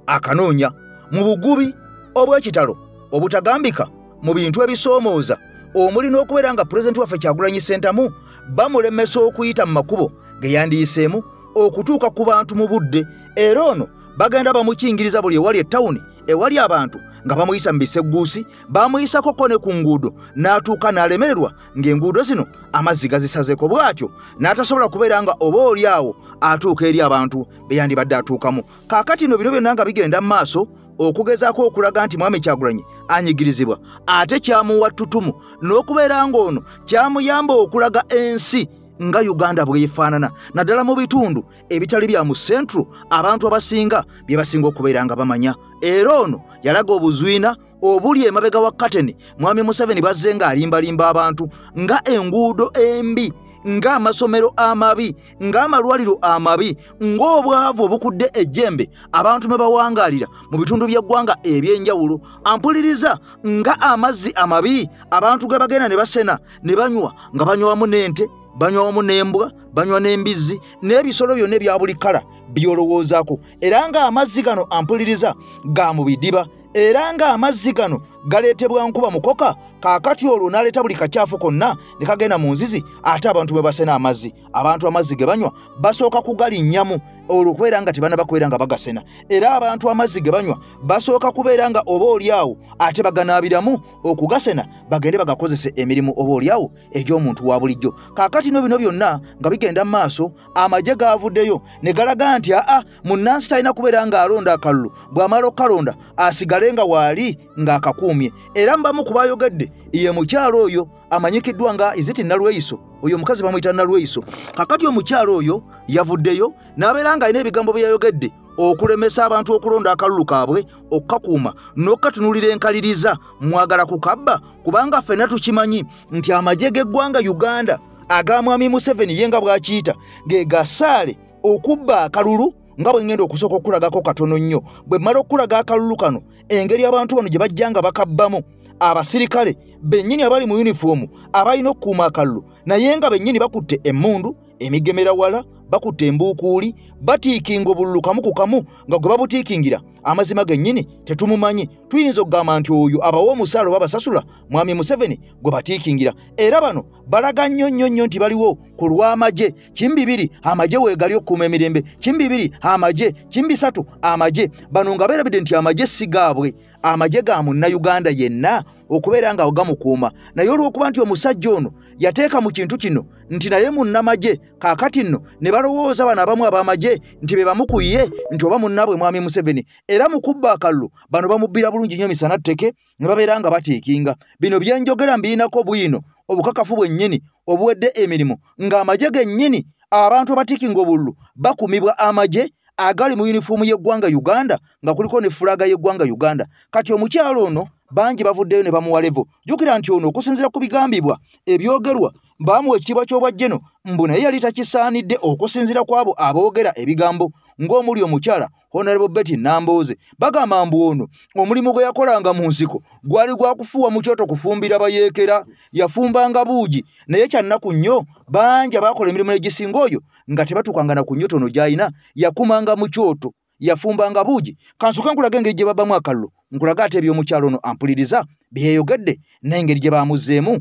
akanoonya mu bugubi obw'ekitalo obutagambika mu bintu ebisoomooza omuli n'okubeera nga pulezidenti waffe Kyagulanyi Ssentamu bamulemesa okuyita mu makubo ge yandiyiseemu okutuuka ku bantu mu budde. Era ono bagenda bamukingiriza buli ewali ettawuni ewali abantu nga bamuyisa mu bisegguusi, bamuyisakoko ne ku nguudo n'atuuka n'alemererwa ng'enguudo zino amazzi gazisazeeko, bw'atyo n'atasobola kubeera nga oba oli awo atuuka eri abantu be yandibadde atuukamu. Kaakati nno bino byonna nga bigenda mu maaso okugezaako okulaga nti Mwami Kyagulanyi anyigirizibwa, ate kyamuwa ttutumu n'okubeera ng'ono kyamuyamba okulaga ensi nga Uganda bw'efaanana, naddala mu bitundu ebitali bya mu Central abantu abasinga bye basinga okubeera nga bamanya. Era ono yalaga obuzwina obuli emabega wa kateni Mwami Museveni bazze ng'alimbalimba abantu nga enguudo embi, ng'amasomero amabi, ng'amalwaliro amabi, ng'obwavu obukudde ejjembe abantu mwe bawangaalira mu bitundu by'eggwanga eby'enjawulo. Ampuliriza nga amazzi amabi abantu ge bagenda ne basena ne banywa, nga banywamu n'ente, banywamu n'embwa, banywa n'embizzi n'ebisolo byonna ebya buli kkala by'olowoozaako. Era ng'amazzi gano ampuliriza ga mu bidiba, era ng'amazzi gano galeetebwa nkuba mukoka. Kaakati olwo n'aleeta buli kakyafu konna ne kagenda mu nzizi, ate abantu bwe basena amazzi, abantu amazzi ge banywa basooka kugalinnyamu olwo okubeera nga tebannaba kubeera nga bagasena. Era abantu amazzi ge banywa basooka kubeera nga oba oli awo ate baganaabiramu okugasena bagende bagakozese emirimu oba oli awo egy'omuntu wa bulijjo. Kaakati no bino byonna nga bigenda mu maaso, amagye gaavuddeyo ne galaga nti aa munnansi talina kubeera ng'alonda akalulu, bw'amala okukalonda asigale nga waali ng'akakuumye. Era mbamu ku baayogedde ye mukyalo oyo amanyikiddwa nga Iziti Nalweyiso, oyo omukazi bamuyita Nalweyiso. Kakati omukyalo oyo yavuddeyo n'abeera ng'alina ebigambo bye yayogedde okulemesa abantu okulonda akalulu kaabwe, okukakuuma n'okukatunuulira enkaliriza mwagala kukabba, kubanga ffenna tukimanyi nti amagye g'eggwanga Uganda aga Mwami Museveni ye nga bw'akiyita ge gasaale okubba akalulu nga bwe ngenda okusooka okulagako katono nnyo. Bwe mmala okulaga akalulu kano, engeri abantu bano gye bajja nga bakabbamu abasirikale bennyini abali mu yunifoomu abalina okukuuma akalulu, naye nga bennyini bakutte emmundu, emigemera wala, Bakutte embuukuuli, batiikinga obululu kamu ku kamu nga gwe babutiikingira amazima gennyini tetumumanyi. Tuyinza okugamba nti oyo abawa omusaala oba basasula Mwami Museveni gwe batiikingira. Era bano balaga nnyo nnyo nnyo nti baliwo ku lw'amagye. Kimbibiri amagye weegali okukuuma emirembe, kimbibiri amagye, kimbisatu amagye. Bano nga beerabidde nti amagye si gaabwe, amagye ga munnayuganda yenna okubeera nga gamukuuma. Naye olw'okuba nti omusajja ono yateeka mu kintu kino nti naye munnamagye, kaakati nno ne balowooza bano abamu ab'amagye nti be bamukuye nti oba munnaabwe Mwami Museveni. Era mu kubba akalulu bano bamubbira bulungi nnyo misana tteke ne babeera nga batiikinga. Bino bye njogera mbirinako bwino obukakafu bwennyini obuwedde emirimu ng'amagye gennyini abantu abatiikinga obululu bakumibwa amagye agali mu yunifoomu y'eggwanga Uganda nga kuliko ne fulaga y'eggwanga Uganda. Kati omukyalo ono bangi bavuddeyo ne bamuwa levo. Jjukira nti ono okusinziira ku bigambibwa ebyogerwa baamuwa ekitiibwa ky'obwajjeno mbu naye yali takisaanidde okusinziira ku abo aboogera ebigambo ng'omuli omukyala Honorable Betty Nambooze. Bagamba mbu ono omulimu gwe yakolanga mu nsiko gwali gwa kufuuwa mu kyoto kufumbira bayeekera, yafumbanga buugi. Naye kyannaku nnyo bangi abaakola emirimu egisinga oyo nga tebatuukangana ku nnyotono gy'alina, yakumanga mu kyoto, yafumbanga buugi. Kansooke nkulaga engeri gye babbamu akalulu, nkulaga ate eby'omukyalo ono ampuliriza bye yayogedde n'engeri gye baamuzzeemu.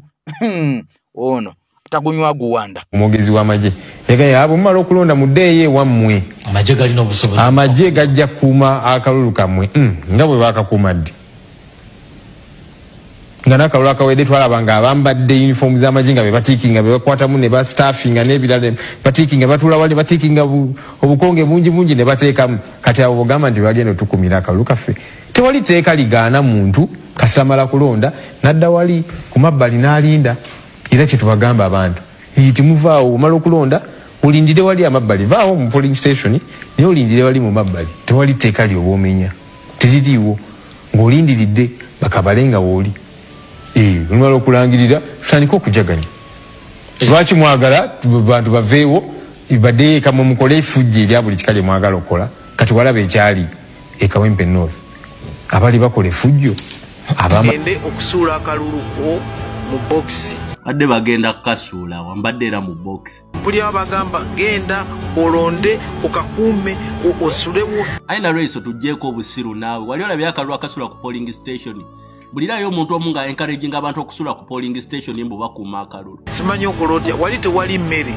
Ono tagunywa guwanda. Omwogezi w'amagye yagambye abo mumala okulonda muddeeyo ewammwe, amagye galina obusobozi, amagye gajja kukuuma akalulu kammwe nga bwe baakakuuma ddi. Nga n'akalulu akawedde twalaba nga abambadde yunifoomu z'amagye nga be batiikinga, be bakwatamu ne bastaffinga n'ebirala, batiikinga batuula wali, batiikinga obukonge bungi bungi ne bateekamu. Kati abo bogamba nti bagenda otukumira akalulu kaffe, tewali tteeka ligaana muntu kasita amala kulonda n'adda wali ku mabbali n'alinda. Era kye tubagamba abantu nti muvaawo omala okulonda olindire wali amabbali, vaawo mu polling station naye olindire wali mu mabbali, tewali tteeka lyoba omenya, teririiwo, ng'olindiridde bakabale nga wooli. Olumala okulangirira tutandike okujaganya. Lwaki mwagala bantu baveewo baddeyo eka mwe mukole effujjo erya buli kika lye mwagala okukola? Kati walaba ekyali e Kawempe North, abali bakola effujjo agende okusuula akalulu ko mu bokisi. Badde bagenda kukasuula wambadde era mu bokisi. Buli abagamba genda olonde okakuume osulewo. Aye na Lweiso tuggyeko obusiru naawe. Wali olabye akalulu akasula ku polling station? Bulirayo omuntu omu nga encouraging abantu okusula ku polling station mbu bakuuma akalulu. Simanyi okola otya, wali tewali mmere.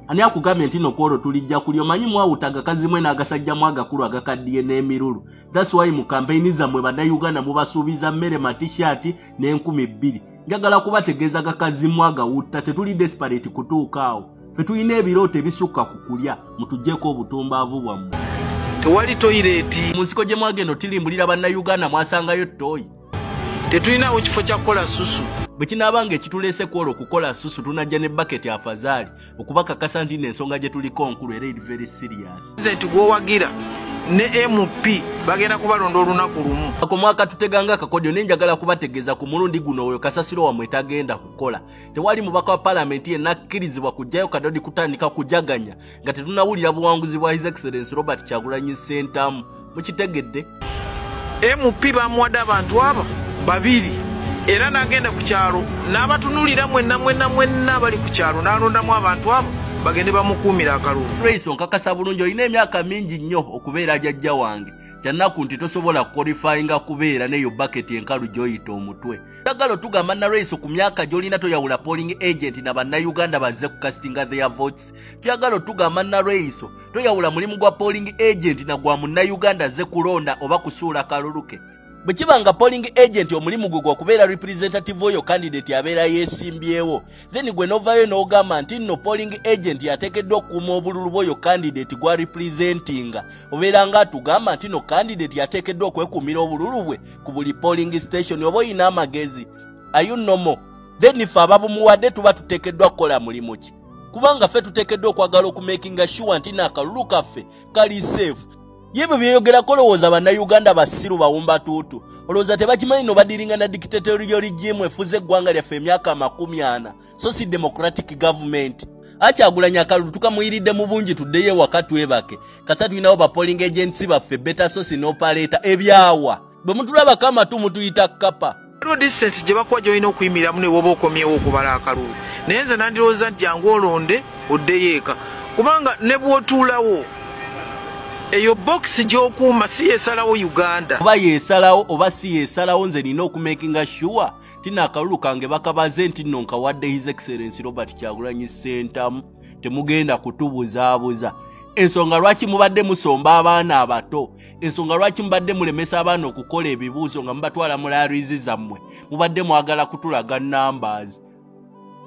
Ani akugambye nti no kwolwo tulijja kulya? Omanyi mwawutaga kazimwe n'agasajjamu agakulu agakaddiye n'emirulu. That's why mu campaign zammwe bannayuganda mubasuubiza mmere, matishaati n'2000. Njagala kubategeeza gakazimu agawutta, tetuli desperate kutuuka awo. Ffe tulina ebirooto ebisukka ku kulya, mutuggyeko obutumbaavu bwammwe. Tewali toyireeti. Mu nsiko gye mwagenda otirimbulira bannayuganda mwasangayo ttooyi. Tetulinawo kifo kya kukola susu. Bwe kinaabanga ekituleese kwolwo okukola susu, tunajja ne baketi afazaali okubakakasa nti n'ensonga gye tuliko nkulu era eri very serious. Pulezidenti gw'owagira ne MP bagenda kubalonda olunaku lumu. Ako mwaka tuteganga akakodyo, naye njagala kubategeeza ku mulundi guno oyo kasasiro wammwe tagenda kukola. Tewali mubaka wa paalamenti yenna akkirizibwa kuggyayo kadodi kutandika kujaganya nga tetunnawulira buwanguzi bwa His Excellency Robert Kyagulanyi Ssentamu. Mukitegedde? MP bamuwadde abantu abo babiri era n'agenda ku kyalo n'abatunulira mwenna mwenna mwenna abali ku kyalo n'alondamu abantu abo bagende bamukuumira akalulu. Lweiso nkakasa bulungi olina emyaka mingi nnyo okubeera jjajja wange. Kyannaku nti tosobola kuqualifyinga kubeera n'eyo baketi enkalu gy'oyita omutwe. Njagala otugamba na Lweiso ku myaka gy'olina toyawula polling agent na bannayuganda bazze kukastinga their votes. Njagala otugamba na Lweiso toyawula mulimu gwa polling agent na gwa munnayuganda azze kulonda oba kusuula kalulu ke. Bwe kiba nga polling agent omulimu gwe gwa kubeera representative oyo candidate abeera yeesimbyewo, then gwe n'ovaayo n'ogamba nti nno polling agent yateekeddwa okukuuma obululu bw'oyo candidate gwa representinga, obeera nga atugamba nti nno candidate yateekeddwa okwekuumira obululu bwe ku buli polling station. Oba oyina amagezi? Are you normal? Then ffe ababumuwadde tuba tuteekeddwa kukola mulimu ki? Kubanga ffe tuteekeddwa okwagala okumakinga sure nti n'akalulu kaffe kali safe. Yebyo byeyogerako olowooza bannayuganda basiru bawumba tuutu. Olowooza tebakimanyi no badiringa na dictatorial regime efuze eggwanga lyaffe emyaka 40, so si democratic government. Akyagulanya akalulu tukamuyiridde mu bungi, tuddeyo ewaka twebake. Kasa tulinawo ba polling agents baffe better so si n'operator ebyawa. Bwe mutulabako amatu mutuyita kkapa. Waliwo distance gye bakuwa gy'olina okuyimiriramu ne bw'oba okomyewo okubala akalulu. Naye nze nandirowooza nti jangu olonde oddeyo eka. Kubanga ne bw'otuulawo eyo box gy'okuuma si yeesalawo Uganda. Oba yeesalawo oba si yeesalawo, nze nina okumakinga sure tina akalulu kange bakabaze nti nno nkawadde His Excellency Robert Kyagulanyi Ssentamu. Temugenda kutubuzaabuza. Ensonga lwaki mubadde musomba abaana abato, ensonga lwaki mubadde mulemesa abaana okukola ebibuuzo nga mubatwala mu rallies zammwe, mubadde mwagala kutulaga numbers.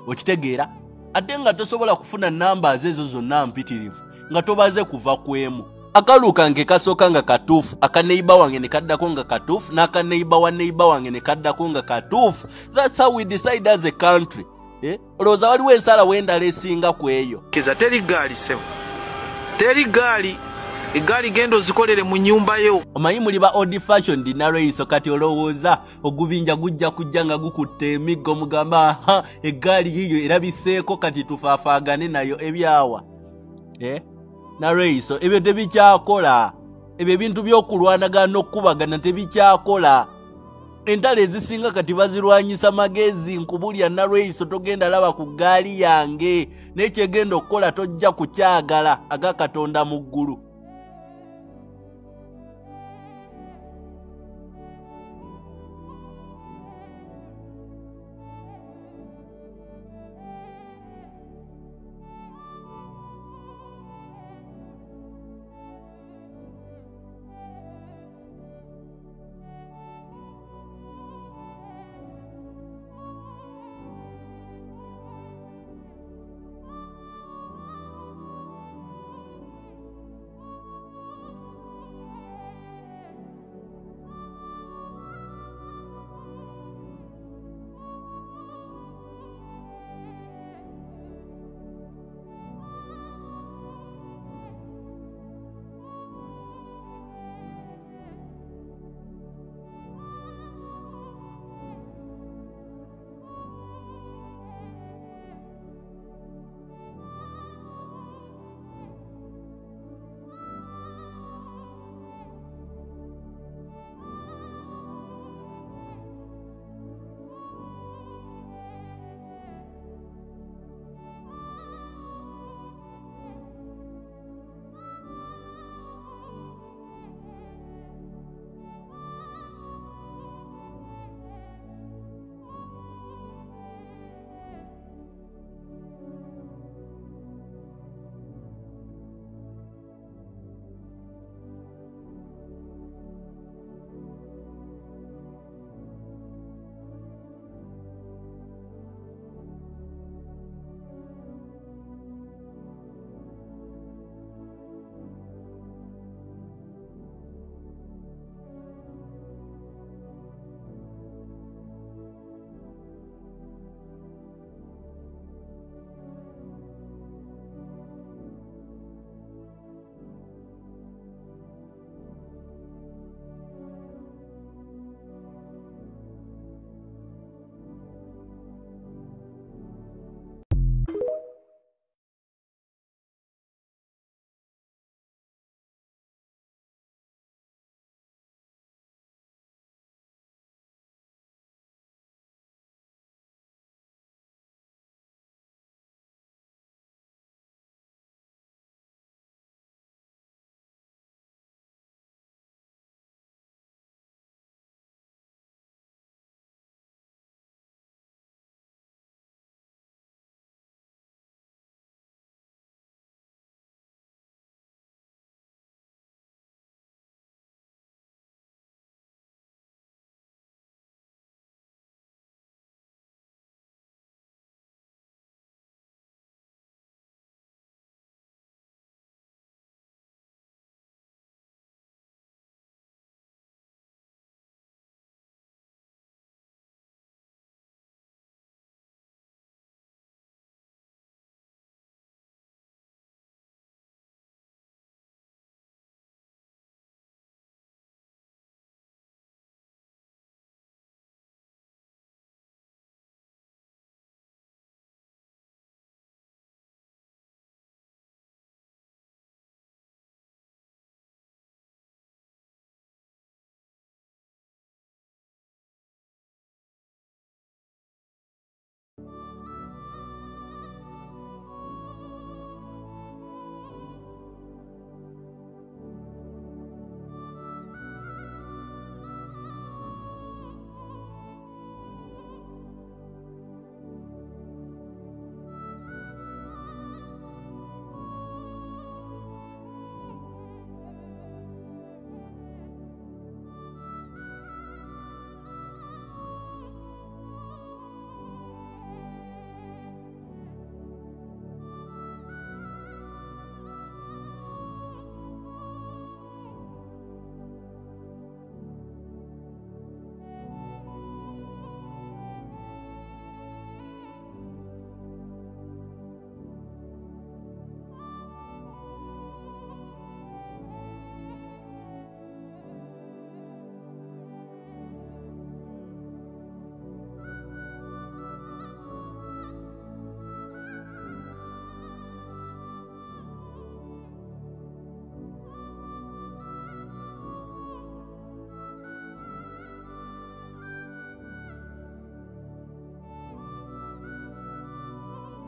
Okitegeera? Ate nga tosobola kufuna numbers ezo zonna mpitirivu nga tobaze kuva ku emu. Akalulu kange kasooka nga katuufu, akaneiba wange ne kaddako nga katuufu, n'akaneiba wa neiba wange ne kaddako nga katuufu. That's how we decide as a country. Olowooza waliwo ensalawo endala esinga ku eyo? Keza teri ggaali ssebo, teri ggaali. Eggaali genda ozikolere mu nnyumba yo. Omanyi muli ba old fashion dinalweiso, kati olowooza ogubinja gujja kujja nga gukutte emiggo mugamba aha eggaali yiyo erabiseeko kati tufaafaagane nayo ebyawa. Nalweiso ebyo tebikyakola, ebyo ebintu by'okulwanagana n'okukubagana tebikyakola. Entalo ezisinga kati bazirwanyisa magezi. Nkubulya Nalweiso, togenda laba ku ggaali yange, naye kyegenda okukola tojja kukyagala aga Katonda mu ggulu.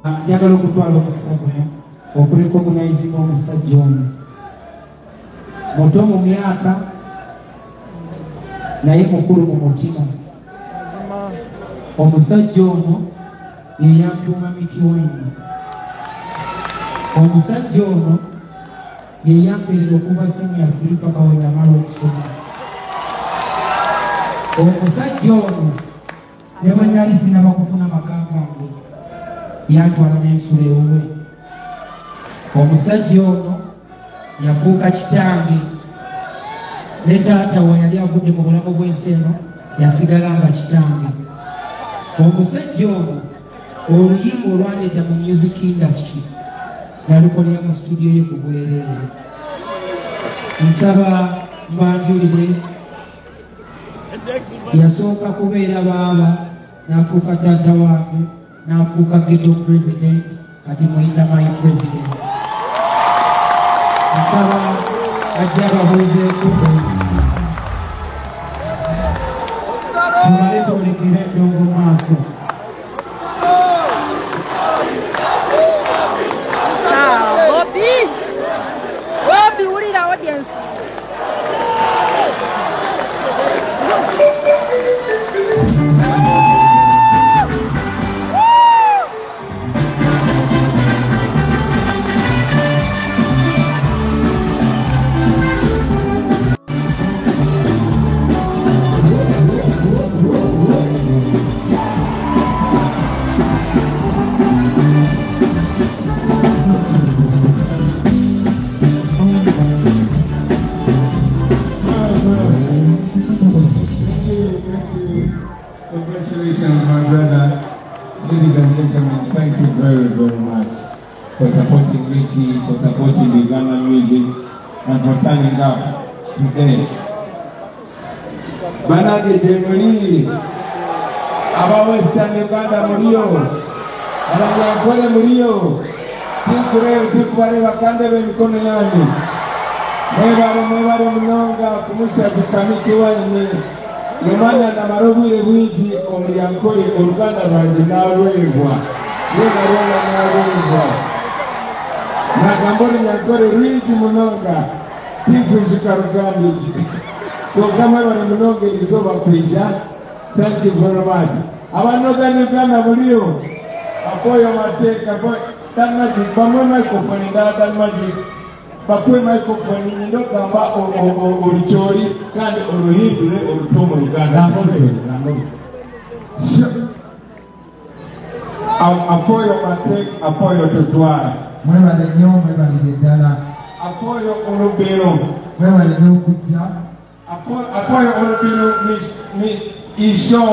Njagala okutwala omukisa guno okurecognizinga omusajja ono muto mu myaka naye mukulu mu mutima. Omusajja ono ye yantuuma Mikie Wine. Omusajja ono ye yamperera okuva senior 3 paka we namala okusoma. Omusajja ono ne bwe nali sinaba kufuna maka gange yantwala n'ensula ewuwe. Omusajja ono yafuuka kitange ne taata we yali avudde mu bulamu bw'ensi eno yasigala nga kitange. Omusajja ono oluyimba olwandeeta mu music industry nalukolera mu studio ye ku bwereere. Nsaba mbanjulire, yasooka kubeera baaba, n'afuuka taata wange, n'afuuka ghetto president, kati muyita my president. Nsaba ajja ababuuzeeko tumale twolekere endongo maaso. Bobi! Bobi, wulira audience. Congratulations, my brother. Ladies and gentlemen, thank you very, very much for supporting Mikie, for supporting Uganda music, and for turning up today. Banage Jemuli, aba Western Uganda Murio, Abanyankole Murio, Tikureu, Bakande mikono yanyu. Mwebale, mwebale munonga, kumushabika Mikie Wine. Lumanya namara obwire bwingi omulyankole oluganda lwange n'alwebwa lwona lwona n'alwebwa nagamba olunyankole lwingi munonga tikwijuka ruganda egi kwonka mwebale munonga erizooba kwija. Thank you very much. Aba Northern Uganda muliyo akoyo mateeka Dan Magic bamwe microphone endala. Dan Magic bakuwe microphone nyinda ogamba olukyoli kandi oluhindule oluto mu Luganda. Apoyo matek, apoyo tutwala. Mwebale nnyo, mwebalire ddala. Apoyo olubiro. Mwebale nnyo okujja. Apoyo olubiro ni isho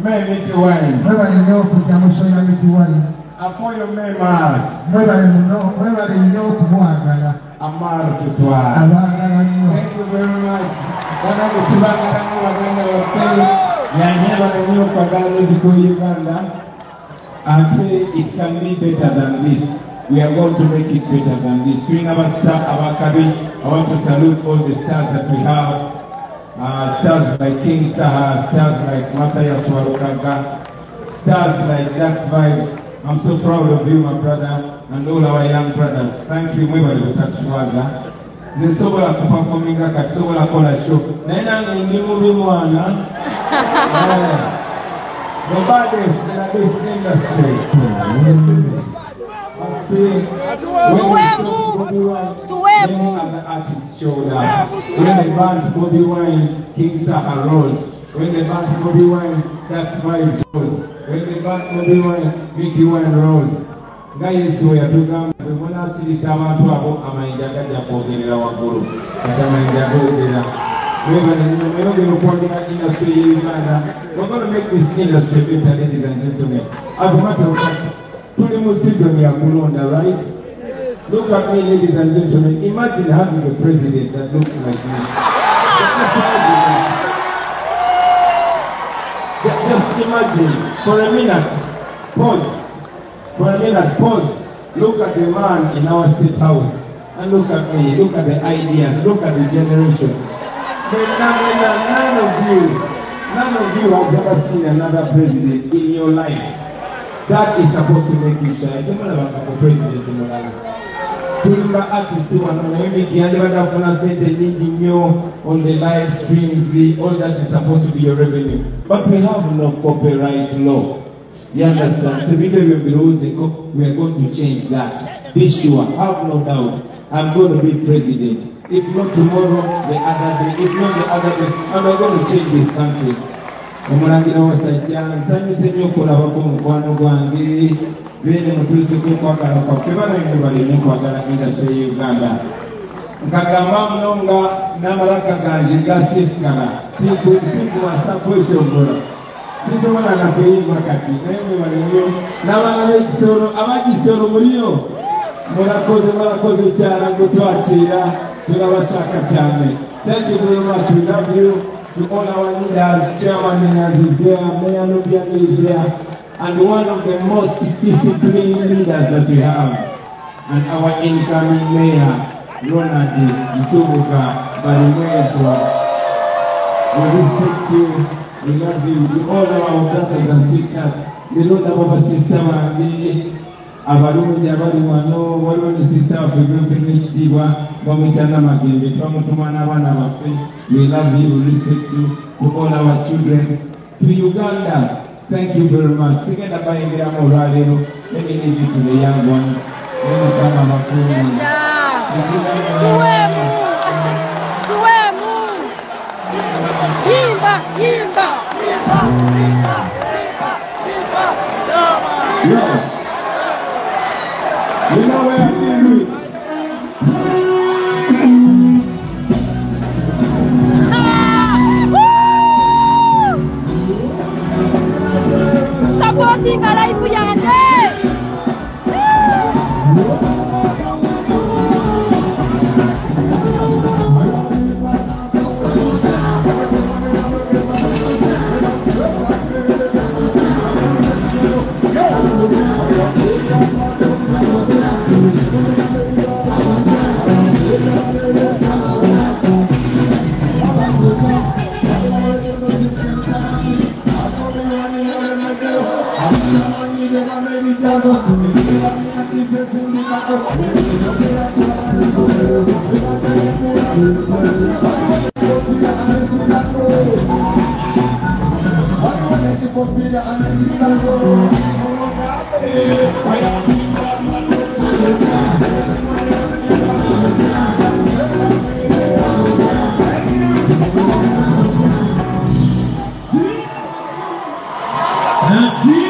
me Mikie Wine. Mwebale nnyo okujja mu show ya Mikie Wine. Apoyo mema. Mwebale muno, mwebale nnyo okumwagala. Amar tutwala. Abaagala nnyo. Thank you very much. Banange tubagala nnyo baganda baffe. Mwebale nnyo okwagala music wa Uganda. Ate it can be better than this. We are going to make it better than this. Tulina ba star abakabi. I want to salute all the stars that we have. Stars like King Saha, stars like Matthias Walukaga, stars like Dax Vibes. I'm so proud of you, my brother, and all our young brothers. Thank you, mwebale butatuswaza. Nze nsobola kuperforminga kati sobola kola show. Naye nange ndi mubi mwana. The baddest in this industry. But still, when many other artists showed up. When they banned Bobi Wine, King Saha rose. When they banned Bobi Wine, Dax Vibes rose. When they banned Bobi Wine, Mikie Wine rose. Nga Yesu yatugamba bwe munaasirisa abantu abo amayinja gajja kwogerera waggulu. Kati amayinja googera. Mwebale nnyo mweyongere okwagira industry ye Uganda. We're going to make this industry better, ladies and gentlemen. As a matter of fact, tuli mu season ya kulonda, right? Look at me, ladies and gentlemen. Imagine having a president that looks like me. Just imagine, for a minute, pause. For a minute, pause. Look at the man in our state house. And look at me, look at the ideas, look at the generation. None of you have ever seen another president in your life. That is supposed to make you shine. Temulabangako president mulala. Tulimba artist wano naye Mickey yandibadde afuna ssente nyingi nnyo on the live streams, all that is supposed to be your revenue. But we have no copyright law. You understand? So ebintu ebyo birowoozeeko, we are going to change that. Be sure, have no doubt, I'm going to be president. If not tomorrow, the other day, if not the other day, and we're going to change this country. Omulangira Wasajja, nsanyuse nnyo okulabako mukwano gwange, beene mutuuseko okwagala kwaffe, banange bali nnyo okwagala industry ya Uganda. Nkagamba muno nga n'amalaka gange gasiisikala, tinkuwasa kwesongola. Sisobola na kuyimba kati, naye mwebale nnyo. N'abaana b'ekisoro, ab'ekisoro muliyo, murakoze murakoze cyane kutwakira, turabashaka cyane. Thank you very much, we love you. To all our leaders, Chairman Ninazi is there, Mayor Nubian is there, and one of the most disciplined leaders that we have, and our incoming mayor, Ronald Nsubuga Balimwezo. We respect you, we love you. To all our brothers and sisters, the Lord sister wange, abalungi abali wano, waliwo ne sister waffe gwempenya ekitiibwa, bamuyita Namagembe, twamutuma n'abaana baffe. We love you, we respect you. To all our children, to Uganda, thank you very much. Sigenda bayingiramu olwaleero, let me leave you to the young ones. Mukama abakuume. Tuwemu. Tuwemu. Yimba, yimba. Yimba, yimba, yimba, yimba. Yeah. You know where I'm dealing with. Supporting a life yange. That's it.